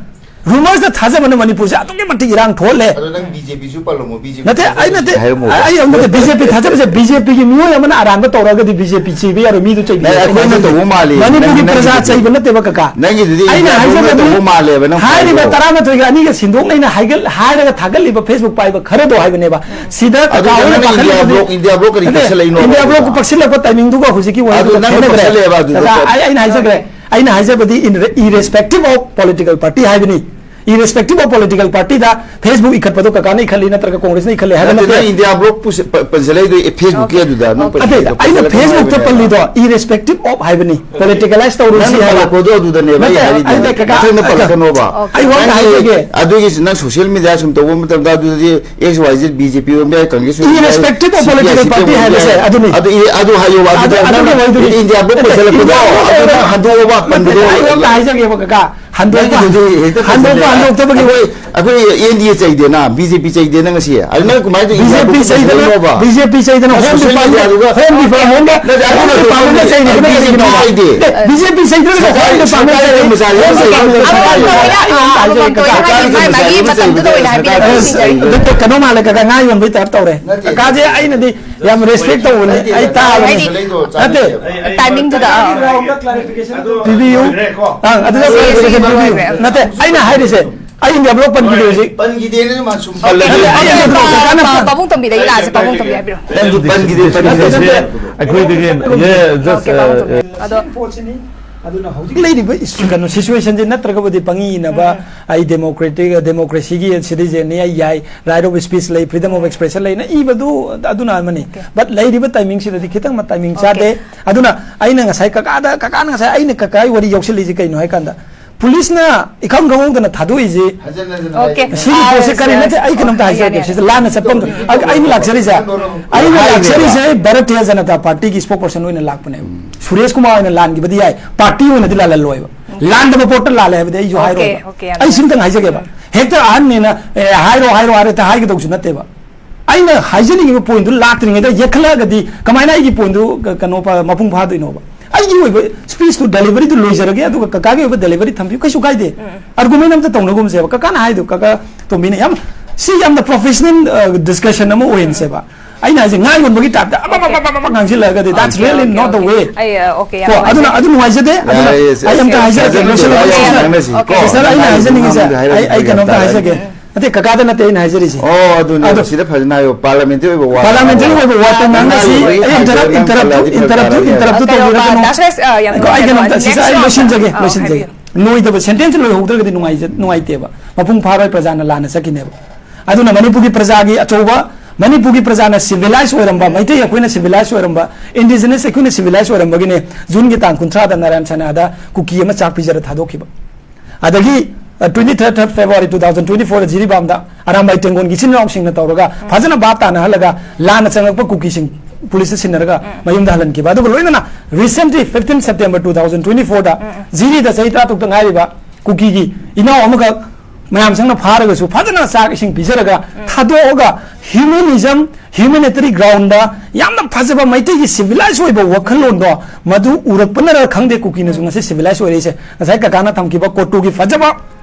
rumorsꯅ ꯊꯥꯖꯕꯅ ꯃꯅꯤꯄꯨꯔꯁꯦ ꯑꯗꯨꯛꯀꯤ ꯃꯇꯤꯛ ꯏꯔꯥꯡ ꯊꯣꯛꯍꯜꯂꯦ꯫ ꯑꯗꯣ ꯅꯪ BJPꯁꯨ ꯄꯜꯂꯝꯃꯣ, BJP ꯅꯠꯇꯦ, ꯑꯩ ꯅꯠꯇꯦ꯫ ꯍꯥꯏꯔꯝꯃꯣ꯫ ꯑꯩ ꯑꯃꯨꯛꯇ BJP ꯊꯥꯖꯕꯁꯦ, BJPꯒꯤ ꯃꯤꯑꯣꯏ ꯑꯃꯅ ꯑꯔꯥꯟꯕ ꯇꯧꯔꯒꯗꯤ BJP ꯆꯩꯕ ꯌꯥꯔꯣꯏ, ꯃꯤꯗꯨ ꯆꯩꯕ ꯅꯪ ꯌꯥꯔꯣꯏ꯫ ꯑꯩꯈꯣꯏꯅ ꯇꯧꯕ ꯃꯥꯜꯂꯤ꯫ ꯃꯅꯤꯄꯨꯔꯒꯤ ꯅꯪ, ꯄ꯭ꯔꯖꯥ ꯅꯪꯒꯤꯗꯨꯗꯤ ꯆꯩꯕ ꯅꯠꯇꯦꯕ ꯀꯀꯥ꯫ ꯅꯪꯒꯤꯗꯨꯗꯤ ꯑꯩꯅ ꯏꯟꯗꯤꯌꯥ ꯍꯥꯏꯖꯕꯗꯤ ꯇꯧꯕ ꯃꯥꯜꯂꯦꯕ, ꯅꯪ ꯍꯥꯏꯔꯤꯕ ꯄꯜꯂꯤꯗꯣ꯫ ꯇꯔꯥꯃꯥꯊꯣꯏꯒ ꯑꯅꯤꯒ ꯁꯤꯟꯗꯣꯛꯅꯩꯅ ꯍꯥꯏꯒꯠ-, ꯍꯥꯏꯔꯒ ꯊꯥꯒꯠꯂꯤꯕ Facebook ꯄꯥꯏꯕ ꯈꯔꯗꯣ ꯍꯥꯏꯕꯅꯦꯕ꯫ ꯁꯤꯗ ꯑꯗꯨ ꯀꯀꯥ ꯍꯣꯏꯅ ꯅꯪꯅ ꯏꯟꯗꯤꯌꯥ ꯄꯥꯈꯠꯂꯤꯕꯗꯤ ꯕ꯭ꯂꯣꯛ, ꯏꯟꯗꯤꯌꯥ ꯕ꯭ꯂꯣꯛ ꯀꯔꯤ ꯅꯠꯇꯦ, ꯇꯛꯁꯜꯂꯛꯏꯅꯣ ꯏꯟꯗꯤꯌꯥ ꯍꯥꯏꯕꯅꯤꯗ? ꯕ꯭ꯂꯣꯛ ꯄꯛꯁꯤꯜꯂꯛꯄ timingꯗꯨꯒ ꯍꯧꯖꯤꯛꯀꯤ ꯑꯗꯨ ꯋꯥꯍꯩꯗꯨꯒ ꯅꯪꯅ ꯈꯦꯠꯅꯗ꯭ꯔꯦ꯫ ꯄꯛꯁꯜꯂꯛꯑꯦꯕ ꯑꯗꯨꯗ ꯀꯀꯥ, ꯄꯛ- ꯑꯩ, ꯑꯩꯅ ꯍꯥꯏꯖꯈ꯭ꯔꯦ, ꯑꯩꯅ ꯍꯥꯏꯖꯕꯗꯤ in re-, irrespective of political party ꯍꯥꯏꯕꯅꯤ꯫ Irrespective of political partyꯗ Facebook ꯏꯈꯠꯄꯗꯣ ꯀꯀꯥꯅ ꯏꯈꯠꯂꯤ ꯅꯠꯇ꯭ꯔꯒ Congressꯅ ꯏꯈꯠꯂꯤ ꯍꯥꯏꯕ ꯅꯠꯇꯦ, ꯅꯠꯇꯦ꯫ ꯅꯪ ꯏꯟꯗꯤꯌꯥ ꯕ꯭ꯂꯣꯛ ꯄꯨꯁ-, ꯄ-, ꯄꯟꯁꯤꯜꯂꯛꯏꯗꯣ ꯑꯦ, Facebookꯀꯤ ꯑꯣꯀꯦ꯫ ꯑꯗꯨꯗ ꯅꯪ ꯑꯣꯀꯦ꯫ ꯑꯇꯩ, ꯄꯟꯁꯤꯜꯂꯛꯏꯗꯣ ꯑꯩꯅ ꯄꯟꯁꯤꯜꯂꯛꯀꯅꯣ Facebookꯇ ꯍꯥꯏꯕꯅꯦꯕ꯫ ꯄꯜꯂꯤꯗꯣ irrespective of ꯍꯥꯏꯕꯅꯤ, politicalize ꯇꯧꯔꯨꯁꯤ ꯅꯪꯅ ꯍꯥꯏꯕ꯫ ꯄꯜꯂꯛꯄꯗꯣ ꯑꯗꯨꯗꯅꯦꯕ ꯑꯩ ꯅꯠꯇꯦ, ꯍꯥꯏꯔꯤꯗꯤ꯫ ꯑꯩꯅ ꯀꯀꯥ, ꯃꯊꯪꯗ ꯀꯀꯥ, ꯄꯜꯂꯛꯀꯅꯣꯕ꯫ ꯑꯩ ꯋꯥ ꯑꯝꯇ ꯅꯪꯒꯤ ꯍꯥꯏꯖꯒꯦ꯫ ꯑꯗꯨꯒꯤ ꯅꯪ social media ꯁꯨꯝ ꯇꯧꯕ ꯃꯇꯝꯗ ꯑꯗꯨꯗꯗꯤ X Y Z, BJP ꯑꯣꯏꯔꯝꯕ ꯌꯥꯏ, Congress ꯑꯣꯏꯔꯝꯕ ꯌꯥꯏ, Irrespective of CPI, political CPM party ꯑꯣꯏꯔꯝꯕ ꯍꯥꯏꯕꯁꯦ ꯌꯥꯏ꯫ ꯑꯗꯨꯅꯤ꯫ ꯑꯗꯨ ꯏ-, ꯑꯗꯨ ꯍꯥꯏꯌꯣꯕ, ꯑꯗꯨ, ꯑꯗꯨꯗ ꯑꯗꯨꯒꯤ ꯅꯪ ꯑꯣꯏꯗꯣꯏꯅꯤ꯫ ꯏꯟꯗꯤꯌꯥ ꯕ꯭ꯂꯣꯛ ꯅꯠꯇꯦ, ꯄꯨꯁꯜꯂꯛꯄꯗꯣ, ꯏꯟꯗꯤꯌꯥ ꯕ꯭ꯂꯣꯛ ꯑꯗꯨ ꯅꯪ ꯑꯣꯏꯔꯣꯏ꯫ ꯍꯟꯗꯣꯛꯑꯣꯕ, ꯅꯠꯇꯦ, ꯄꯟꯕꯗꯣ꯫ ꯑꯩ ꯑꯝꯇ ꯍꯥꯏꯖꯒꯦꯕ ꯀꯀꯥ꯫ ꯍꯟꯗꯣꯛꯄ, ꯅꯪꯒꯤꯗꯨꯗꯤ ꯍꯦꯛꯇ ꯍꯟꯗꯣꯛꯄ, ꯐꯖꯅ ꯍꯟꯗꯣꯛꯇꯕꯒꯤ ꯑꯩꯈꯣꯏ, ꯑꯩꯈꯣꯏ ꯑꯦꯟ ꯗꯤ ꯑꯦ ꯆꯩꯗꯦꯅ, ꯕꯤ ꯖꯦ ꯄꯤ ꯆꯩꯗꯦꯅ ꯉꯁꯤ꯫ ꯑꯗꯨ ꯅꯪ ꯀꯃꯥꯏꯅ ꯇꯧꯔꯤꯅꯣ? ꯕꯤ ꯖꯦ ꯄꯤ ꯆꯩꯗꯅ, ꯂꯩꯅꯣꯕ? ꯕꯤ ꯖꯦ ꯄꯤ ꯆꯩꯗꯅ ꯅꯪ ꯍꯣꯝ ꯁꯣꯁꯤꯌꯦꯜ ꯗꯤꯄꯥꯔꯠꯃꯦꯟ, ꯃꯤꯗꯤꯌꯥꯗꯨꯒ ꯍꯣꯝ ꯗꯤꯄꯥꯔꯠꯃꯦꯟ, ꯍꯣꯝ ꯗꯤꯄꯥꯔꯠꯃꯦꯟꯗ ꯆꯩꯔꯤꯕꯅ ꯀꯔꯤꯒꯤꯅꯣ? ꯕꯤ ꯖꯦ ꯄꯤ ꯆꯩꯗ꯭ꯔꯒ ꯍꯣꯝ ꯗꯤꯄꯥꯔꯠꯃꯦꯟ ꯆꯩꯔꯤ꯫ ꯍꯣꯝ ꯗꯤꯄꯥꯔꯠꯃꯦꯟ ꯆꯩꯔꯤ꯫ ꯃꯇꯝꯗꯨꯗ ꯑꯣꯏꯅ ꯍꯥꯏꯕꯤꯔꯦ꯫ ꯑꯗꯨ ꯀꯩꯅꯣ ꯃꯥꯜꯂꯦ, ꯀꯀꯥ ꯉꯥ ꯌꯣꯟꯕꯩ ꯇꯥꯏꯞ ꯇꯧꯔꯦ꯫ ꯅꯠꯇꯦ꯫ ꯀꯀꯥꯁꯦ ꯑꯩꯅꯗꯤ ꯌꯥꯝ ꯔꯦꯁꯄꯦꯛ ꯇꯧꯕꯅꯦ, ꯑꯩ ꯇꯥꯕꯅꯤ꯫ ꯍꯥꯏꯗꯤ ꯅꯠꯇꯦ꯫ ꯇꯥꯏꯃꯤꯡꯗꯨꯗ, ꯑꯥ꯫ ꯄꯤꯕꯤꯌꯨ꯫ ꯑꯥ, ꯑꯗꯨꯗ ꯁꯤꯒꯤ ꯄꯤꯕꯤꯌꯨ꯫ ꯂꯣꯏꯈ꯭ꯔꯦ꯫ ꯅꯠꯇꯦ, ꯑꯩꯅ ꯍꯥꯏꯔꯤꯁꯦ, ꯑꯩ ꯏꯟꯗꯤꯌꯥ ꯕ꯭ꯂꯣꯛ ꯄꯟꯈꯤꯗꯦ ꯍꯧꯖꯤꯛ꯫ ꯄꯟꯈꯤꯗꯦꯅ ꯃꯥ ꯁꯨꯝ ꯅꯠꯇꯦ, ꯄꯜꯂꯗꯤ꯫ ꯑꯩ ꯏꯟꯗꯤꯌꯥ ꯕ꯭ꯂꯣꯛ ꯀꯀꯥꯅ ꯄꯥ-, ꯄꯥꯕꯨꯡ ꯇꯣꯝꯕꯤꯗꯒꯤ ꯂꯥꯛꯑꯁꯦ, ꯄꯥꯕꯨꯡ ꯇꯣꯝꯕꯤ ꯍꯥꯏꯕꯤꯔꯣ꯫ ꯄꯟꯈꯤꯗꯦ, ꯄꯟꯈꯤꯗꯦ, ꯄꯟꯈꯤꯗꯦ꯫ ꯑꯩꯈꯣꯏꯗꯒꯤ, ꯌꯦ, just, ꯑꯣꯀꯦ, ꯄꯥꯕꯨꯡ ꯇꯣꯝꯕꯤ꯫ ꯑ, ꯑꯗꯣ ꯄꯣꯠꯁꯤꯅꯤ꯫ ꯑꯗꯨꯅ ꯍꯧꯖꯤꯛ ꯂꯩꯔꯤꯕ ꯏꯁ-, ꯀꯩꯅꯣ, ꯁꯤꯆꯨꯋꯦꯁꯟꯁꯦ ꯅꯠꯇ꯭ꯔꯒꯕꯨꯗꯤ ꯄꯪꯏ ꯏꯅꯕ, ꯎꯝ꯫ ꯑꯩ ꯗꯦꯃꯣꯀ꯭ꯔꯦꯇꯤꯛ, ꯗꯦꯃꯣꯀ꯭ꯔꯦꯁꯤꯒꯤ ꯁꯤꯇꯤꯖꯦꯟꯅꯤ, ꯑꯩ ꯌꯥꯏ, ꯔꯥꯏꯠ ꯑꯣꯐ ꯁ꯭ꯄꯤꯆ ꯂꯩ, ꯐ꯭ꯔꯤꯗꯝ ꯑꯣꯐ ꯑꯦꯛꯁꯄ꯭ꯔꯦꯁꯟ ꯂꯩꯅ ꯏꯕꯗꯨ ꯑꯗꯨꯅ ꯑꯃꯅꯤ꯫ ꯑꯣꯀꯦ꯫ But ꯂꯩꯔꯤꯕ ꯇꯥꯏꯃꯤꯡꯁꯤꯗꯗꯤ ꯈꯤꯇꯪ ꯇꯥꯏꯃꯤꯡ ꯑꯣꯀꯦ꯫ ꯆꯥꯗꯦ꯫ ꯑꯗꯨꯅ ꯑꯩꯅ ꯉꯁꯥꯏ ꯀꯀꯥꯗ, ꯀꯀꯥꯅ ꯉꯁꯥꯏ ꯑꯩꯅ ꯀꯀꯥꯒꯤ ꯋꯥꯔꯤ ꯌꯥꯎꯁꯤꯜꯂꯤꯁꯤ ꯀꯩꯅꯣ ꯍꯥꯏ ꯀꯥꯟꯗ, ꯄꯨꯂꯤꯁꯅ ꯏꯈꯪ ꯈꯪꯍꯧꯗꯅ ꯊꯥꯗꯣꯛꯏꯁꯤ꯫ ꯍꯟꯖꯟ ꯍꯟꯖꯟ ꯑꯣꯀꯦ꯫ ꯍꯥꯏꯔꯦ꯫ ꯁꯤꯒꯤ ꯑꯥ, ꯄꯣꯠꯁꯦ ꯀꯔꯤ ꯁꯦ-, ꯅꯠꯇꯦ, ꯑꯩ ꯀꯩꯅꯣꯝꯇ ꯑꯥ, ꯍꯥꯏꯖꯔꯛꯀꯦ꯫ ꯌꯥꯅꯤ, ꯌꯥꯅꯤ꯫ ꯁꯤꯗ ꯂꯥꯟꯅ ꯆꯠꯐꯝ, ꯑꯩ-, ꯑꯩꯅ ꯂꯥꯛꯆꯔꯤꯁꯦ, ꯑꯩꯅ ꯍꯥꯏꯔꯤꯅꯦꯕ꯫ ꯂꯥꯛꯆꯔꯤꯁꯦ ꯚꯥꯔꯇꯤꯌ ꯖꯅꯇꯥ ꯄꯥꯔꯇꯤꯒꯤ ꯁ꯭ꯄꯣꯛꯄꯔꯁꯟ ꯑꯣꯏꯅ ꯂꯥꯛꯄꯅꯦꯕ꯫ ꯎꯝ꯫ ꯁꯨꯔꯦꯁ ꯀꯨꯃꯥꯔ ꯑꯣꯏꯅ ꯂꯥꯟꯈꯤꯕꯗꯤ ꯌꯥꯏ, ꯄꯥꯔꯇꯤ ꯑꯣꯏꯅꯗꯤ ꯂꯥꯜꯍꯜꯂꯣꯏꯕ꯫ ꯎꯝ꯫ ꯂꯥꯟꯗꯕ ꯄꯣꯠꯇ ꯂꯥꯜꯂꯦ ꯍꯥꯏꯕꯗꯤ ꯑꯩꯁꯨ ꯑꯣꯀꯦ, ꯍꯥꯏꯔꯣꯏꯕ꯫ ꯑꯣꯀꯦ, ꯌꯥꯅꯤ꯫ ꯑꯩ ꯁꯤꯝꯇꯪ ꯍꯥꯏꯖꯒꯦꯕ꯫ ꯎꯝ꯫ ꯍꯦꯛꯇ ꯑꯍꯟꯅꯦꯅ, "ꯑꯦ, ꯍꯥꯏꯔꯣ, ꯍꯥꯏꯔꯣ, ꯍꯥꯏꯔꯣ" ꯍꯦꯛꯇ ꯍꯥꯏꯒꯗꯧꯁꯨ ꯅꯠꯇꯦꯕ꯫ ꯑꯩꯅ ꯍꯥꯏꯖꯅꯤꯡꯉꯤꯕ ꯄꯣꯏꯟꯠꯇꯨ ꯂꯥꯛꯇ꯭ꯔꯤꯉꯩꯗ ꯌꯦꯠꯈꯠꯂꯛꯑꯒꯗꯤ ꯀꯃꯥꯏꯅ ꯑꯩꯒꯤ ꯄꯣꯏꯟꯠꯇꯨ ꯀ-, ꯀꯩꯅꯣ ꯄ-, ꯃꯄꯨꯡ ꯐꯥꯗꯣꯏꯅꯣꯕ? ꯑꯩꯒꯤ ꯑꯣꯏꯕ ꯁ꯭ꯄꯤꯆꯇꯨ, ꯗꯦꯂꯤꯚꯔꯤꯗꯨ ꯂꯣꯏꯖꯔꯒꯦ, ꯑꯗꯨꯒ ꯀꯀꯥꯒꯤ ꯑꯣꯏꯕ ꯗꯦꯂꯤꯚꯔꯤ ꯊꯝꯕꯤꯌꯨ, ꯀꯩꯁꯨ ꯀꯥꯏꯗꯦ꯫ ꯎꯝ꯫ ꯑꯥꯔꯒꯨꯃꯦꯟ ꯑꯝꯇ ꯇꯧꯅꯒꯨꯝꯁꯦꯕ꯫ ꯀꯀꯥꯅ ꯍꯥꯏꯗꯣ, ꯀꯀꯥ ꯇꯣꯝꯕꯤꯅ ꯌꯥꯝ, ꯁꯤ ꯌꯥꯝꯅ ꯄ꯭ꯔꯣꯐꯦꯁꯅꯦꯜ, ꯑ, ꯗꯤꯁꯀꯁꯟ ꯑꯃ ꯑꯣꯏꯍꯟꯁꯦꯕ꯫ ꯑꯩꯅ ꯍꯥꯏꯁꯦ, ꯉꯥ ꯌꯣꯟꯕꯒꯤ ꯇꯥꯏꯞꯇ ꯑꯕ, ꯑꯕ, ꯑꯕ, ꯑꯕ, ꯑꯕ ꯉꯥꯡꯁꯤꯜꯂꯛꯑꯒꯗꯤ, that's okay, really okay, not the okay. Way꯫ ꯑꯩ, ꯑ, ꯑꯣꯀꯦ, ꯌꯥꯝ ꯀꯣ, ꯑꯗꯨꯅ, ꯅꯨꯡꯉꯥꯏꯖꯩ꯫ ꯑꯗꯨ ꯅꯨꯡꯉꯥꯏꯖꯗꯦ꯫ ꯑꯗꯨꯅ ꯌꯥꯔꯦ, ꯑꯩ ꯑꯝꯇ ꯌꯥꯔꯦ, ꯍꯥꯏꯖꯔꯛꯀꯦ, ꯌꯥꯔꯦ, ꯂꯣꯏꯁꯤꯜꯂꯒ ꯌꯥꯔꯦ, ꯂꯣꯏꯁꯤꯜꯂꯒ꯫ ꯌꯥꯔꯦ, ꯌꯥꯔꯦ, ꯑꯣꯀꯦ꯫ ꯌꯥꯔꯦ, ꯁꯤꯁꯇꯔ, ꯑꯩꯅ ꯌꯥꯔꯦ, ꯍꯥꯏꯖꯅꯤꯡꯉꯤꯁꯦ, ꯌꯥꯔꯦ, ꯑꯩ, ꯑꯩ ꯀꯩꯅꯣꯝꯇ ꯌꯥꯔꯦ꯫ ꯍꯥꯏꯖꯒꯦ꯫ ꯅꯠꯇꯦ, ꯀꯀꯥꯗ ꯅꯠꯇꯦ ꯑꯩꯅ ꯍꯥꯏꯖꯔꯤꯁꯦ꯫ ꯑꯣ, ꯑꯗꯨꯅꯦ, ꯑꯗꯣ ꯁꯤꯗ ꯐꯖꯅ ꯍꯥꯏꯌꯣ, ꯄꯥꯔꯂꯤꯌꯥꯃꯦꯟꯇꯔꯤ ꯑꯣꯏꯕ ꯋꯥ ꯄꯥꯔꯂꯤꯌꯥꯃꯦꯟꯇꯔꯤ ꯉꯥꯡꯉꯣ꯫ ꯑꯣꯏꯕ ꯋꯥ ꯇꯣꯉꯥꯟꯅ ꯉꯥꯡꯉꯣ, ꯁꯤ ꯅꯪ ꯑꯩ ꯏꯟꯇꯔꯞ, ꯄꯜꯂꯗꯤ ꯏꯟꯇꯔꯞ, ꯐꯔꯛ ꯇꯥꯔꯅꯤ꯫ ꯏꯟꯇꯔꯞ ꯀꯩꯅꯣ, ꯇꯧꯕꯤꯔꯛꯀꯅꯨ꯫ ꯗꯥꯁ ꯔꯦꯁ, ꯑ, ꯌꯥꯝ ꯉꯥꯏꯈꯣ, ꯑꯩ ꯅꯨꯡꯉꯥꯏꯇꯕ ꯀꯩꯅꯣꯝꯇ, ꯋꯥꯅꯤ꯫ ꯁꯤꯁꯇꯔ, ꯑꯩ ꯅꯦꯛꯁ ꯂꯣꯏꯁꯤꯟꯖꯒꯦ, ꯑꯥ, ꯂꯣꯏꯁꯤꯟꯖꯒꯦ꯫ ꯍꯥꯏꯕꯤꯌꯨ꯫ ꯂꯣꯏꯗꯕ ꯁꯦꯟꯇꯦꯟꯁ ꯂꯣꯏꯍꯧꯗ꯭ꯔꯒꯗꯤ ꯅꯨꯡꯉꯥꯏꯖ-, ꯅꯨꯡꯉꯥꯏꯇꯦꯕ꯫ ꯃꯄꯨꯡ ꯐꯥꯔꯣꯏ, ꯄ꯭ꯔꯖꯥꯅ ꯂꯥꯟꯅ ꯆꯠꯈꯤꯅꯦꯕ꯫ ꯑꯗꯨꯅ ꯃꯅꯤꯄꯨꯔꯒꯤ ꯄ꯭ꯔꯖꯥꯒꯤ ꯑꯆꯧꯕ, ꯃꯅꯤꯄꯨꯔꯒꯤ ꯄ꯭ꯔꯖꯥꯅ ꯁꯤꯚꯤꯂꯥꯏꯁ ꯑꯣꯏꯔꯝꯕ, ꯃꯩꯇꯩ ꯑꯩꯈꯣꯏꯅ ꯁꯤꯚꯤꯂꯥꯏꯁ ꯑꯣꯏꯔꯝꯕ, ꯏꯟꯗꯤꯖꯤꯅꯁ ꯑꯩꯈꯣꯏꯅ ꯁꯤꯚꯤꯂꯥꯏꯁ ꯑꯣꯏꯔꯝꯕꯒꯤꯅꯦ ꯖꯨꯟꯒꯤ ꯇꯥꯡ ꯀꯨꯟꯊ꯭ꯔꯥꯗ ꯅꯥꯔꯥꯌꯟ ꯁꯅꯥꯗ ꯀꯨꯀꯤ ꯑꯃ ꯆꯥꯛ ꯄꯤꯖꯔ ꯊꯥꯗꯣꯛꯈꯤꯕ꯫ ꯑꯗꯒꯤ, ꯑ, twenty-third February two thousand twenty-fourꯗ ꯖꯤꯔꯤꯕꯥꯝꯗ Arambai ꯇꯦꯡꯒꯣꯟꯒꯤ ꯏꯆꯤꯟ ꯏꯅꯥꯎꯁꯤꯡꯅ ꯇꯧꯔꯒ ꯎꯝ꯫ ꯐꯖꯅ ꯚꯥꯞ ꯇꯥꯅꯍꯜꯂꯒ ꯂꯥꯟꯅ ꯆꯪꯂꯛꯄ ꯀꯨꯀꯤꯁꯤꯡ ꯄꯨꯂꯤꯁꯇ ꯁꯤꯟꯅꯔꯒ ꯎꯝ꯫ ꯃꯌꯨꯝꯗ ꯍꯜꯍꯟꯈꯤꯕ꯫ ꯑꯗꯨꯒ ꯂꯣꯏꯅꯅ recently fifteen September two thousand twenty-fourꯗ ꯎꯝ, ꯎꯝ꯫ ꯖꯤꯔꯤꯗ ꯆꯍꯤ ꯇꯔꯥꯇꯔꯨꯛꯇ ꯉꯥꯏꯔꯤꯕ ꯀꯨꯀꯤꯒꯤ ꯏꯅꯥꯎ ꯑꯃꯈꯛ ꯃꯌꯥꯝ ꯆꯪꯅ ꯐꯥꯔꯒꯁꯨ ꯐꯖꯅ ꯆꯥꯛ ꯏꯁꯤꯡ ꯄꯤꯖꯔꯒ ꯊꯥꯗꯣꯛꯑꯒ humanism, humanitary groundꯗ ꯌꯥꯝꯅ ꯐꯖꯕ ꯃꯩꯇꯩꯒꯤ civilized ꯑꯣꯏꯕ ꯋꯥꯈꯜꯂꯣꯟꯗꯣ ꯃꯗꯨ ꯎꯔꯛꯄꯅꯔ ꯈꯪꯗꯦ, ꯀꯨꯀꯤꯅꯁꯨ ꯉꯁꯤ civilized ꯑꯣꯏꯔꯛꯏꯁꯦ꯫ ꯉꯁꯥꯏ ꯀꯀꯥꯅ ꯊꯝꯈꯤꯕ ꯀꯣꯇꯨꯒꯤ ꯐꯖꯕ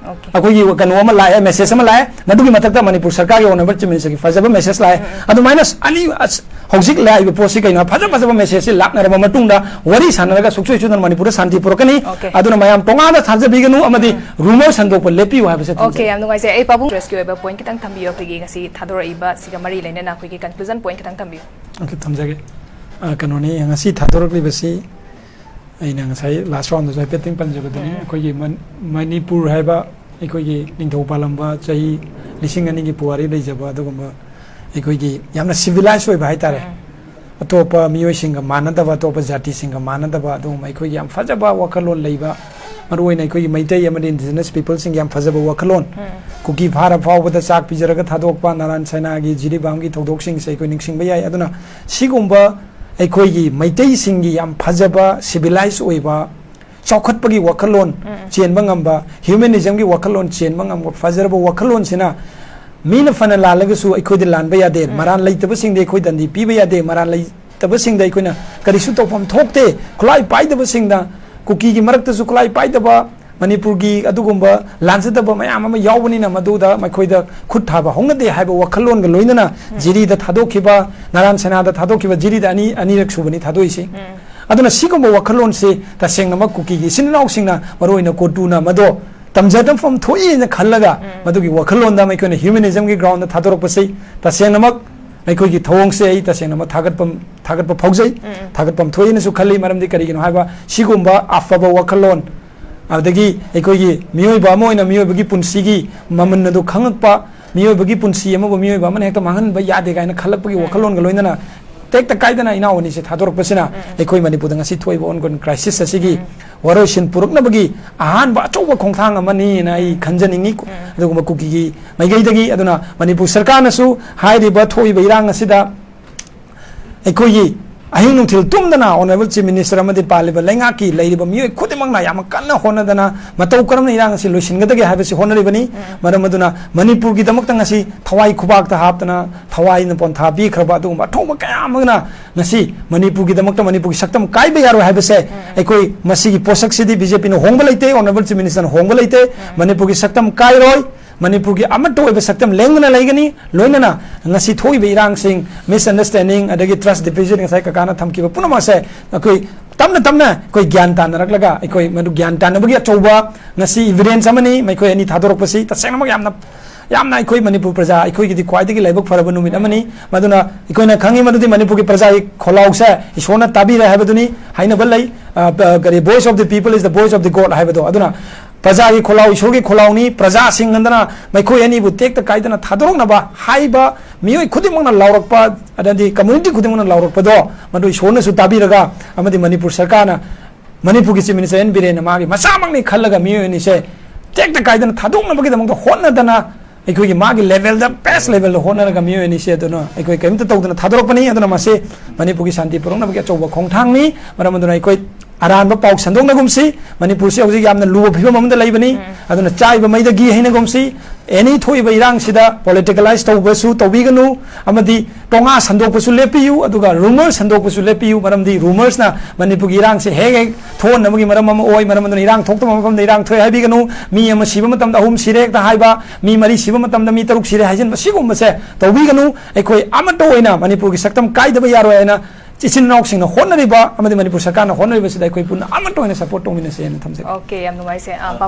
ꯑꯩꯈꯣꯏꯒꯤ ꯀꯩꯅꯣ ꯑꯃ ꯂꯥꯛꯑꯦ, message ꯑꯃ ꯂꯥꯛꯑꯦ꯫ ꯃꯗꯨꯒꯤ ꯃꯊꯛꯇ ꯃꯅꯤꯄꯨꯔ ꯁꯔꯀꯥꯔꯒꯤ honourable Chief Ministerꯒꯤ ꯐꯖꯕ message ꯂꯥꯛꯑꯦ꯫ ꯑꯗꯨꯃꯥꯏꯅ ꯑꯅꯤ, ꯑꯁ, ꯍꯧꯖꯤꯛ ꯂꯥꯛꯏꯕ ꯄꯣꯠꯁꯤ ꯀꯩꯅꯣ, ꯐꯖ ꯐꯖꯕ messageꯁꯤ ꯂꯥꯛꯅꯔꯕ ꯃꯇꯨꯡꯗ ꯋꯥꯔꯤ ꯁꯥꯟꯅꯔꯒ ꯁꯨꯡꯁꯣꯏ ꯁꯣꯏꯗꯅ ꯃꯅꯤꯄꯨꯔꯗ ꯁꯥꯟꯇꯤ ꯄꯨꯔꯛꯀꯅꯤ꯫ ꯑꯗꯨꯅ ꯃꯌꯥꯝ ꯇꯣꯉꯥꯟꯅ ꯊꯥꯖꯕꯤꯒꯅꯨ ꯑꯃꯗꯤ rumor ꯁꯟꯗꯣꯛꯄ ꯂꯦꯞꯄꯤꯌꯨ ꯍꯥꯏꯕꯁꯦ ꯊꯝꯖꯒꯦ꯫ ꯅꯨꯡꯉꯥꯏꯖꯩ꯫ ꯑꯩ ꯄꯥꯕꯨꯡ ꯗ꯭ꯔꯦꯁꯀꯤ ꯑꯣꯏꯕ point ꯈꯤꯇꯪ ꯊꯝꯕꯤꯌꯨ, ꯑꯩꯈꯣꯏꯒꯤ ꯉꯁꯤ ꯊꯥꯗꯣꯔꯛꯏꯕ ꯁꯤꯒ ꯃꯔꯤ ꯂꯩꯅꯅ ꯑꯩꯈꯣꯏꯒꯤ conclusion point ꯈꯤꯇꯪ ꯊꯝꯕꯤꯌꯨ꯫ Okay, ꯊꯝꯖꯒꯦ꯫ ꯑ, ꯀꯩꯅꯣꯅꯤ, ꯉꯁꯤ ꯊꯥꯗꯣꯔꯛꯂꯤꯕꯁꯤ ꯑꯩꯅ ꯉꯁꯥꯏ last roundꯗꯁꯨ ꯍꯥꯏꯐꯦꯠꯇꯪ ꯄꯟꯖꯕꯗꯨꯅꯤ꯫ ꯑꯩꯈꯣꯏꯒꯤ ꯃꯟ-, ꯃꯅꯤꯄꯨꯔ ꯍꯥꯏꯕ ꯑꯩꯈꯣꯏꯒꯤ ꯅꯤꯡꯊꯧ ꯄꯥꯜꯂꯝꯕ ꯆꯍꯤ ꯂꯤꯁꯤꯡ ꯑꯅꯤꯒꯤ ꯄꯨꯋꯥꯔꯤ ꯂꯩꯖꯕ ꯑꯗꯨꯒꯨꯝꯕ ꯑꯩꯈꯣꯏꯒꯤ ꯌꯥꯝꯅ civilized ꯑꯣꯏꯕ ꯍꯥꯏꯇꯥꯔꯦ꯫ ꯑꯇꯣꯞꯄ ꯃꯤꯑꯣꯏꯁꯤꯡꯒ ꯃꯥꯟꯅꯗꯕ, ꯑꯇꯣꯞꯄ ꯖꯥꯇꯤꯁꯤꯡꯒ ꯃꯥꯟꯅꯗꯕ ꯑꯗꯨꯒꯨꯝꯕ ꯑꯩꯈꯣꯏꯒꯤ ꯌꯥꯝ ꯐꯖꯕ ꯋꯥꯈꯜꯂꯣꯟ ꯂꯩꯕ, ꯃꯔꯨꯑꯣꯏꯅ ꯑꯩꯈꯣꯏꯒꯤ ꯃꯩꯇꯩ ꯑꯃꯗꯤ indigenous peopleꯁꯤꯡꯒꯤ ꯌꯥꯝ ꯐꯖꯕ ꯋꯥꯈꯜꯂꯣꯟ, ꯀꯨꯀꯤ ꯐꯥꯔ ꯐꯥꯎꯕꯗ ꯆꯥꯛ ꯄꯤꯖꯔꯒ ꯊꯥꯗꯣꯛꯄ, ꯅꯥꯔꯥꯟ ꯁꯥꯏꯅꯥꯒꯤ ꯖꯤꯔꯤꯕꯥꯝꯒꯤ ꯊꯧꯗꯣꯛꯁꯤꯡꯁꯦ ꯑꯩꯈꯣꯏ ꯅꯤꯡꯁꯤꯡꯕ ꯌꯥꯏ꯫ ꯑꯗꯨꯅ ꯁꯤꯒꯨꯝꯕ ꯑꯩꯈꯣꯏꯒꯤ ꯃꯩꯇꯩꯁꯤꯡꯒꯤ ꯌꯥꯝ ꯐꯖꯕ civilized ꯑꯣꯏꯕ ꯆꯥꯎꯈꯠꯄꯒꯤ ꯋꯥꯈꯜꯂꯣꯟ ꯆꯦꯟꯕ ꯉꯝꯕ, humanismꯒꯤ ꯋꯥꯈꯜꯂꯣꯟ ꯆꯦꯟꯕ ꯉꯝꯕ ꯐꯖꯔꯕ ꯋꯥꯈꯜꯂꯣꯟꯁꯤꯅ ꯃꯤꯅ ꯐꯅ ꯂꯥꯜꯂꯒꯁꯨ ꯑꯩꯈꯣꯏꯗ ꯂꯥꯟꯕ ꯌꯥꯗꯦ, ꯃꯔꯥꯜ ꯂꯩꯇꯕꯁꯤꯡꯗ ꯑꯩꯈꯣꯏ ꯗꯟꯗꯤ ꯄꯤꯕ ꯌꯥꯗꯦ, ꯃꯔꯥꯜ ꯂꯩꯇꯕꯁꯤꯡꯗ ꯑꯩꯈꯣꯏꯅ ꯀꯔꯤꯁꯨ ꯇꯧꯐꯝ ꯊꯣꯛꯇꯦ꯫ ꯈꯨꯠꯂꯥꯏ ꯄꯥꯏꯗꯕꯁꯤꯡꯗ, ꯀꯨꯀꯤꯒꯤ ꯃꯔꯛꯇꯁꯨ ꯈꯨꯠꯂꯥꯏ ꯄꯥꯏꯗꯕ, ꯃꯅꯤꯄꯨꯔꯒꯤ ꯑꯗꯨꯒꯨꯝꯕ ꯂꯥꯟꯖꯗꯕ ꯃꯌꯥꯝ ꯑꯃ ꯌꯥꯎꯕꯅꯤꯅ ꯃꯗꯨꯗ ꯃꯈꯣꯏꯗ ꯈꯨꯠ ꯊꯥꯕ ꯍꯧꯅꯗꯦ ꯍꯥꯏꯕ ꯋꯥꯈꯜꯂꯣꯟꯒ ꯂꯣꯏꯅꯅ ꯖꯤꯔꯤꯗ ꯊꯥꯗꯣꯛꯈꯤꯕ, ꯅꯥꯔꯥꯟ ꯁꯦꯅꯥꯗ ꯊꯥꯗꯣꯛꯈꯤꯕ, ꯖꯤꯔꯤꯗ ꯑꯅꯤ, ꯑꯅꯤꯔꯛ ꯁꯨꯕꯅꯤ ꯊꯥꯗꯣꯛꯏꯁꯤ꯫ ꯑꯗꯨꯅ ꯁꯤꯒꯨꯝꯕ ꯋꯥꯈꯜꯂꯣꯟꯁꯤ ꯇꯁꯦꯡꯅꯃꯛ ꯀꯨꯀꯤꯒꯤ ꯏꯆꯤꯟ ꯏꯅꯥꯎꯁꯤꯡꯅ, ꯃꯔꯨꯑꯣꯏꯅ ꯀꯣꯇꯨꯅ ꯃꯗꯣ ꯇꯝꯖꯐꯝ ꯊꯣꯛꯏꯅ ꯈꯜꯂꯒ ꯃꯗꯨꯒꯤ ꯋꯥꯈꯜꯂꯣꯟꯗ ꯑꯩꯈꯣꯏꯅ humanismꯒꯤ groundꯗ ꯊꯥꯗꯣꯔꯛꯄꯁꯤ ꯇꯁꯦꯡꯅꯃꯛ ꯑꯩꯈꯣꯏꯒꯤ ꯊꯧꯑꯣꯡꯁꯦ ꯑꯩ ꯇꯁꯦꯡꯅꯃꯛ ꯊꯥꯒꯠꯐꯝ, ꯊꯥꯒꯠꯄ ꯐꯥꯎꯖꯩ, ꯊꯥꯒꯠꯐꯝ ꯊꯣꯛꯏꯅꯁꯨ ꯈꯜꯂꯤ꯫ ꯃꯔꯝꯗꯤ ꯀꯔꯤꯒꯤꯅꯣ ꯍꯥꯏꯕ, ꯁꯤꯒꯨꯝꯕ ꯑꯐꯕ ꯋꯥꯈꯜꯂꯣꯟ, ꯑꯗꯒꯤ ꯑꯩꯈꯣꯏꯒꯤ ꯃꯤꯑꯣꯏꯕ ꯑꯃ ꯑꯣꯏꯅ ꯃꯤꯑꯣꯏꯕꯒꯤ ꯄꯨꯟꯁꯤꯒꯤ ꯃꯃꯜ ꯑꯗꯨ ꯈꯪꯉꯛꯄ, ꯃꯤꯑꯣꯏꯕꯒꯤ ꯄꯨꯟꯁꯤ ꯑꯃꯕꯨ ꯃꯤꯑꯣꯏꯕ ꯑꯃꯅ ꯍꯦꯛꯇ ꯃꯥꯡꯍꯟꯕ ꯌꯥꯗꯦ ꯀꯥꯏꯅ ꯈꯜꯂꯛꯄꯒꯤ ꯋꯥꯈꯜꯂꯣꯟꯒ ꯂꯣꯏꯅꯅ ꯇꯦꯛꯇ ꯀꯥꯏꯗꯅ ꯏꯅꯥꯎ ꯑꯅꯤꯁꯦ ꯊꯥꯗꯣꯔꯛꯄꯁꯤꯅ ꯑꯩꯈꯣꯏ ꯃꯅꯤꯄꯨꯔꯗ ꯉꯁꯤ ꯊꯣꯛꯏꯕ ongoing crisis ꯑꯁꯤꯒꯤ ꯋꯥꯔꯣꯏꯁꯤꯟ ꯄꯨꯔꯛꯅꯕꯒꯤ ꯑꯍꯥꯟꯕ ꯑꯆꯧꯕ ꯈꯣꯡꯊꯥꯡ ꯑꯃꯅꯤꯅ ꯑꯩ ꯈꯟꯖꯅꯤꯡꯉꯤ꯫ ꯑꯗꯨꯒꯨꯝꯕ ꯀꯨꯀꯤꯒꯤ ꯃꯥꯏꯀꯩꯗꯒꯤ, ꯑꯗꯨꯅ ꯃꯅꯤꯄꯨꯔ ꯁꯔꯀꯥꯔꯅꯁꯨ ꯍꯥꯏꯔꯤꯕ ꯊꯣꯛꯏꯕ ꯏꯔꯥꯡ ꯑꯁꯤꯗ ꯑꯩꯈꯣꯏꯒꯤ ꯑꯍꯤꯡ ꯅꯨꯡꯊꯤꯜ ꯇꯨꯝꯗꯅ Honourable Chief Minister ꯑꯃꯗꯤ ꯄꯥꯜꯂꯤꯕ ꯂꯩꯉꯥꯛꯀꯤ ꯂꯩꯔꯤꯕ ꯃꯤꯑꯣꯏ ꯈꯨꯗꯤꯡꯃꯛꯅ ꯌꯥꯝꯅ ꯀꯟꯅ ꯍꯣꯠꯅꯗꯅ ꯃꯇꯧ ꯀꯔꯝꯅ ꯏꯔꯥꯡ ꯑꯁꯤ ꯂꯣꯏꯁꯤꯟꯒꯗꯒꯦ ꯍꯥꯏꯕꯁꯤ ꯍꯣꯠꯅꯔꯤꯕꯅꯤ꯫ ꯃꯔꯝ ꯑꯗꯨꯅ ꯃꯅꯤꯄꯨꯔꯒꯤꯗꯃꯛꯇ ꯉꯁꯤ ꯊꯋꯥꯏ ꯈꯨꯕꯥꯛꯇ ꯍꯥꯞꯇꯅ ꯊꯋꯥꯏꯅ ꯄꯣꯟꯊꯥ ꯄꯤꯈ꯭ꯔꯕ ꯑꯗꯨꯒꯨꯝꯕ ꯑꯊꯧꯕ ꯀꯌꯥ ꯑꯃꯅ ꯉꯁꯤ ꯃꯅꯤꯄꯨꯔꯒꯤꯗꯃꯛꯇ ꯃꯅꯤꯄꯨꯔꯒꯤ ꯁꯛꯇꯝ ꯀꯥꯏꯕ ꯌꯥꯔꯣꯏ ꯍꯥꯏꯕꯁꯦ ꯑꯩꯈꯣꯏ ꯃꯁꯤꯒꯤ ꯄꯣꯠꯁꯛꯁꯤꯗꯤ ꯕꯤ ꯖꯦ ꯄꯤꯅ ꯍꯣꯡꯕ ꯂꯩꯇꯦ, Honourable Chief Minister ꯅ ꯍꯣꯡꯕ ꯂꯩꯇꯦ꯫ ꯃꯅꯤꯄꯨꯔꯒꯤ ꯁꯛꯇꯝ ꯀꯥꯏꯔꯣꯏ꯫ ꯃꯅꯤꯄꯨꯔꯒꯤ ꯑꯃꯠꯇ ꯑꯣꯏꯕ ꯁꯛꯇꯝ ꯂꯦꯡꯗꯅ ꯂꯩꯒꯅꯤ꯫ ꯂꯣꯏꯅꯅ ꯉꯁꯤ ꯊꯣꯛꯏꯕ ꯏꯔꯥꯡꯁꯤꯡ, misunderstanding ꯑꯗꯒꯤ trust deficit ꯉꯁꯥꯏ ꯀꯀꯥꯅ ꯊꯝꯈꯤꯕ ꯄꯨꯝꯅꯃꯛ ꯑꯁꯦ ꯑꯩꯈꯣꯏ ꯇꯞꯅ ꯇꯞꯅ ꯑꯩꯈꯣꯏ ꯒ꯭ꯌꯥꯟ ꯇꯥꯅꯔꯛꯂꯒ ꯑꯩꯈꯣꯏ ꯃꯗꯨ ꯒ꯭ꯌꯥꯟ ꯇꯥꯅꯕꯒꯤ ꯑꯆꯧꯕ ꯉꯁꯤ evidence ꯑꯃꯅꯤ꯫ ꯃꯈꯣꯏ ꯑꯅꯤ ꯊꯥꯗꯣꯔꯛꯄꯁꯤ ꯇꯁꯦꯡꯅꯃꯛ ꯌꯥꯝꯅ ꯌꯥꯝꯅ ꯑꯩꯈꯣꯏ ꯃꯅꯤꯄꯨꯔ ꯄ꯭ꯔꯖꯥ ꯑꯩꯈꯣꯏꯒꯤꯗꯤ ꯈ꯭ꯋꯥꯏꯗꯒꯤ ꯂꯥꯏꯕꯛ ꯐꯔꯕ ꯅꯨꯃꯤꯠ ꯑꯃꯅꯤ꯫ ꯃꯗꯨꯅ ꯑꯩꯈꯣꯏꯅ ꯈꯪꯉꯤ ꯃꯗꯨꯗꯤ ꯃꯅꯤꯄꯨꯔꯒꯤ ꯄ꯭ꯔꯖꯥꯒꯤ ꯈꯣꯜꯂꯥꯎꯁꯦ ꯏꯁꯣꯔꯅ ꯇꯥꯕꯤꯔꯦ ꯍꯥꯏꯕꯗꯨꯅꯤ꯫ ꯍꯥꯏꯅꯕ ꯂꯩ, ꯑ, ꯄ-, ꯀꯔꯤ, "Voice of the people is the voice of the God" ꯍꯥꯏꯕꯗꯣ꯫ ꯑꯗꯨꯅ ꯄ꯭ꯔꯖꯥꯒꯤ ꯈꯣꯜꯂꯥꯎ ꯏꯁꯣꯔꯒꯤ ꯈꯣꯜꯂꯥꯎꯅꯤ꯫ ꯄ꯭ꯔꯖꯥꯁꯤꯡ ꯑꯗꯨꯅ ꯃꯈꯣꯏ ꯑꯅꯤꯕꯨ ꯇꯦꯛꯇ ꯀꯥꯏꯗꯅ ꯊꯥꯗꯣꯔꯛꯅꯕ ꯍꯥꯏꯕ ꯃꯤꯑꯣꯏ ꯈꯨꯗꯤꯡꯃꯛꯅ ꯂꯥꯎꯔꯛꯄ, ꯑꯗꯩꯗꯤ community ꯈꯨꯗꯤꯡꯃꯛꯅ ꯂꯥꯎꯔꯛꯄꯗꯣ ꯃꯗꯨ ꯏꯁꯣꯔꯅꯁꯨ ꯇꯥꯕꯤꯔꯒ ꯑꯃꯗꯤ ꯃꯅꯤꯄꯨꯔ ꯁꯔꯀꯥꯔꯅ ꯃꯅꯤꯄꯨꯔꯒꯤ Chief Minister ꯑꯦꯟ ꯕꯤꯔꯦꯟꯅ ꯃꯥꯒꯤ ꯃꯆꯥꯃꯛꯅꯤ ꯈꯜꯂꯒ ꯃꯤꯑꯣꯏ ꯑꯅꯤꯁꯦ ꯇꯦꯛꯇ ꯀꯥꯏꯗꯅ ꯊꯥꯗꯣꯛꯅꯕꯒꯤꯗꯃꯛꯇ ꯍꯣꯠꯅꯗꯅ ꯑꯩꯈꯣꯏꯒꯤ ꯃꯥꯒꯤ level ꯗ, best level ꯗ ꯍꯣꯠꯅꯔꯒ ꯃꯤꯑꯣꯏ ꯑꯅꯤꯁꯦ ꯑꯗꯨꯅ ꯑꯩꯈꯣꯏ ꯀꯔꯤꯝꯇ ꯇꯧꯗꯅ ꯊꯥꯗꯣꯔꯛꯄꯅꯤ꯫ ꯑꯗꯨꯅ ꯃꯁꯤ ꯃꯅꯤꯄꯨꯔꯒꯤ ꯁꯥꯟꯇꯤ ꯄꯨꯔꯛꯅꯕꯒꯤ ꯑꯆꯧꯕ ꯈꯣꯡꯊꯥꯡꯅꯤ꯫ ꯃꯔꯝ ꯑꯗꯨꯅ ꯑꯩꯈꯣꯏ ꯑꯔꯥꯟꯕ ꯄꯥꯎ ꯁꯟꯗꯣꯛꯅꯒꯨꯝꯁꯤ꯫ ꯃꯅꯤꯄꯨꯔꯁꯤ ꯍꯧꯖꯤꯛ ꯌꯥꯝꯅ ꯂꯨꯕ ꯐꯤꯕꯝ ꯑꯃꯗ ꯂꯩꯕꯅꯤ꯫ ꯑꯗꯨꯅ ꯆꯥꯏꯕ ꯃꯩꯗꯒꯤ ꯍꯩꯅꯒꯨꯝꯁꯤ꯫ Any ꯊꯣꯛꯏꯕ ꯏꯔꯥꯡꯁꯤꯗ politicalize ꯇꯧꯕꯁꯨ ꯇꯧꯕꯤꯒꯅꯨ, ꯑꯃꯗꯤ ꯇꯣꯉꯥ ꯁꯟꯗꯣꯛꯄꯁꯨ ꯂꯦꯞꯄꯤꯌꯨ, ꯑꯗꯨꯒ rumor ꯁꯟꯗꯣꯛꯄꯁꯨ ꯂꯦꯞꯄꯤꯌꯨ꯫ ꯃꯔꯝꯗꯤ rumors ꯅ ꯃꯅꯤꯄꯨꯔꯒꯤ ꯏꯔꯥꯡꯁꯦ ꯍꯦꯛ ꯍꯦꯛ ꯊꯣꯛꯍꯟꯅꯕꯒꯤ ꯃꯔꯝ ꯑꯃ ꯑꯣꯏ꯫ ꯃꯔꯝ ꯑꯗꯨꯅ ꯏꯔꯥꯡ ꯊꯣꯛꯇꯕ ꯃꯐꯝꯗ ꯏꯔꯥꯡ ꯊꯣꯛꯑꯦ ꯍꯥꯏꯕꯤꯒꯅꯨ꯫ ꯃꯤ ꯑꯃ ꯁꯤꯕ ꯃꯇꯝꯗ ꯑꯍꯨꯝ ꯁꯤꯔꯦ ꯍꯦꯛꯇ ꯍꯥꯏꯕ, ꯃꯤ ꯃꯔꯤ ꯁꯤꯕ ꯃꯇꯝꯗ ꯃꯤ ꯇꯔꯨꯛ ꯁꯤꯔꯦ ꯍꯥꯏꯖꯤꯟꯕ, ꯁꯤꯒꯨꯝꯕꯁꯦ ꯇꯧꯕꯤꯒꯅꯨ꯫ ꯑꯩꯈꯣꯏ ꯑꯃꯠꯇ ꯑꯣꯏꯅ ꯃꯅꯤꯄꯨꯔꯒꯤ ꯁꯛꯇꯝ ꯀꯥꯏꯗꯕ ꯌꯥꯔꯣꯏ ꯍꯥꯏꯅ ꯏꯆꯤꯟ ꯏꯅꯥꯎꯁꯤꯡꯅ ꯍꯣꯠꯅꯔꯤꯕ ꯑꯃꯗꯤ ꯃꯅꯤꯄꯨꯔ ꯁꯔꯀꯥꯔꯅ ꯍꯣꯠꯅꯔꯤꯕꯁꯤꯗ ꯑꯩꯈꯣꯏ ꯄꯨꯟꯅ ꯑꯃꯠꯇ ꯑꯣꯏꯅ support ꯇꯧꯃꯤꯟꯅꯁꯦ ꯍꯥꯏꯅ ꯊꯝꯖꯒꯦ꯫ Okay, ꯌꯥꯝ ꯅꯨꯡꯉꯥꯏꯖꯩ꯫ ꯑ,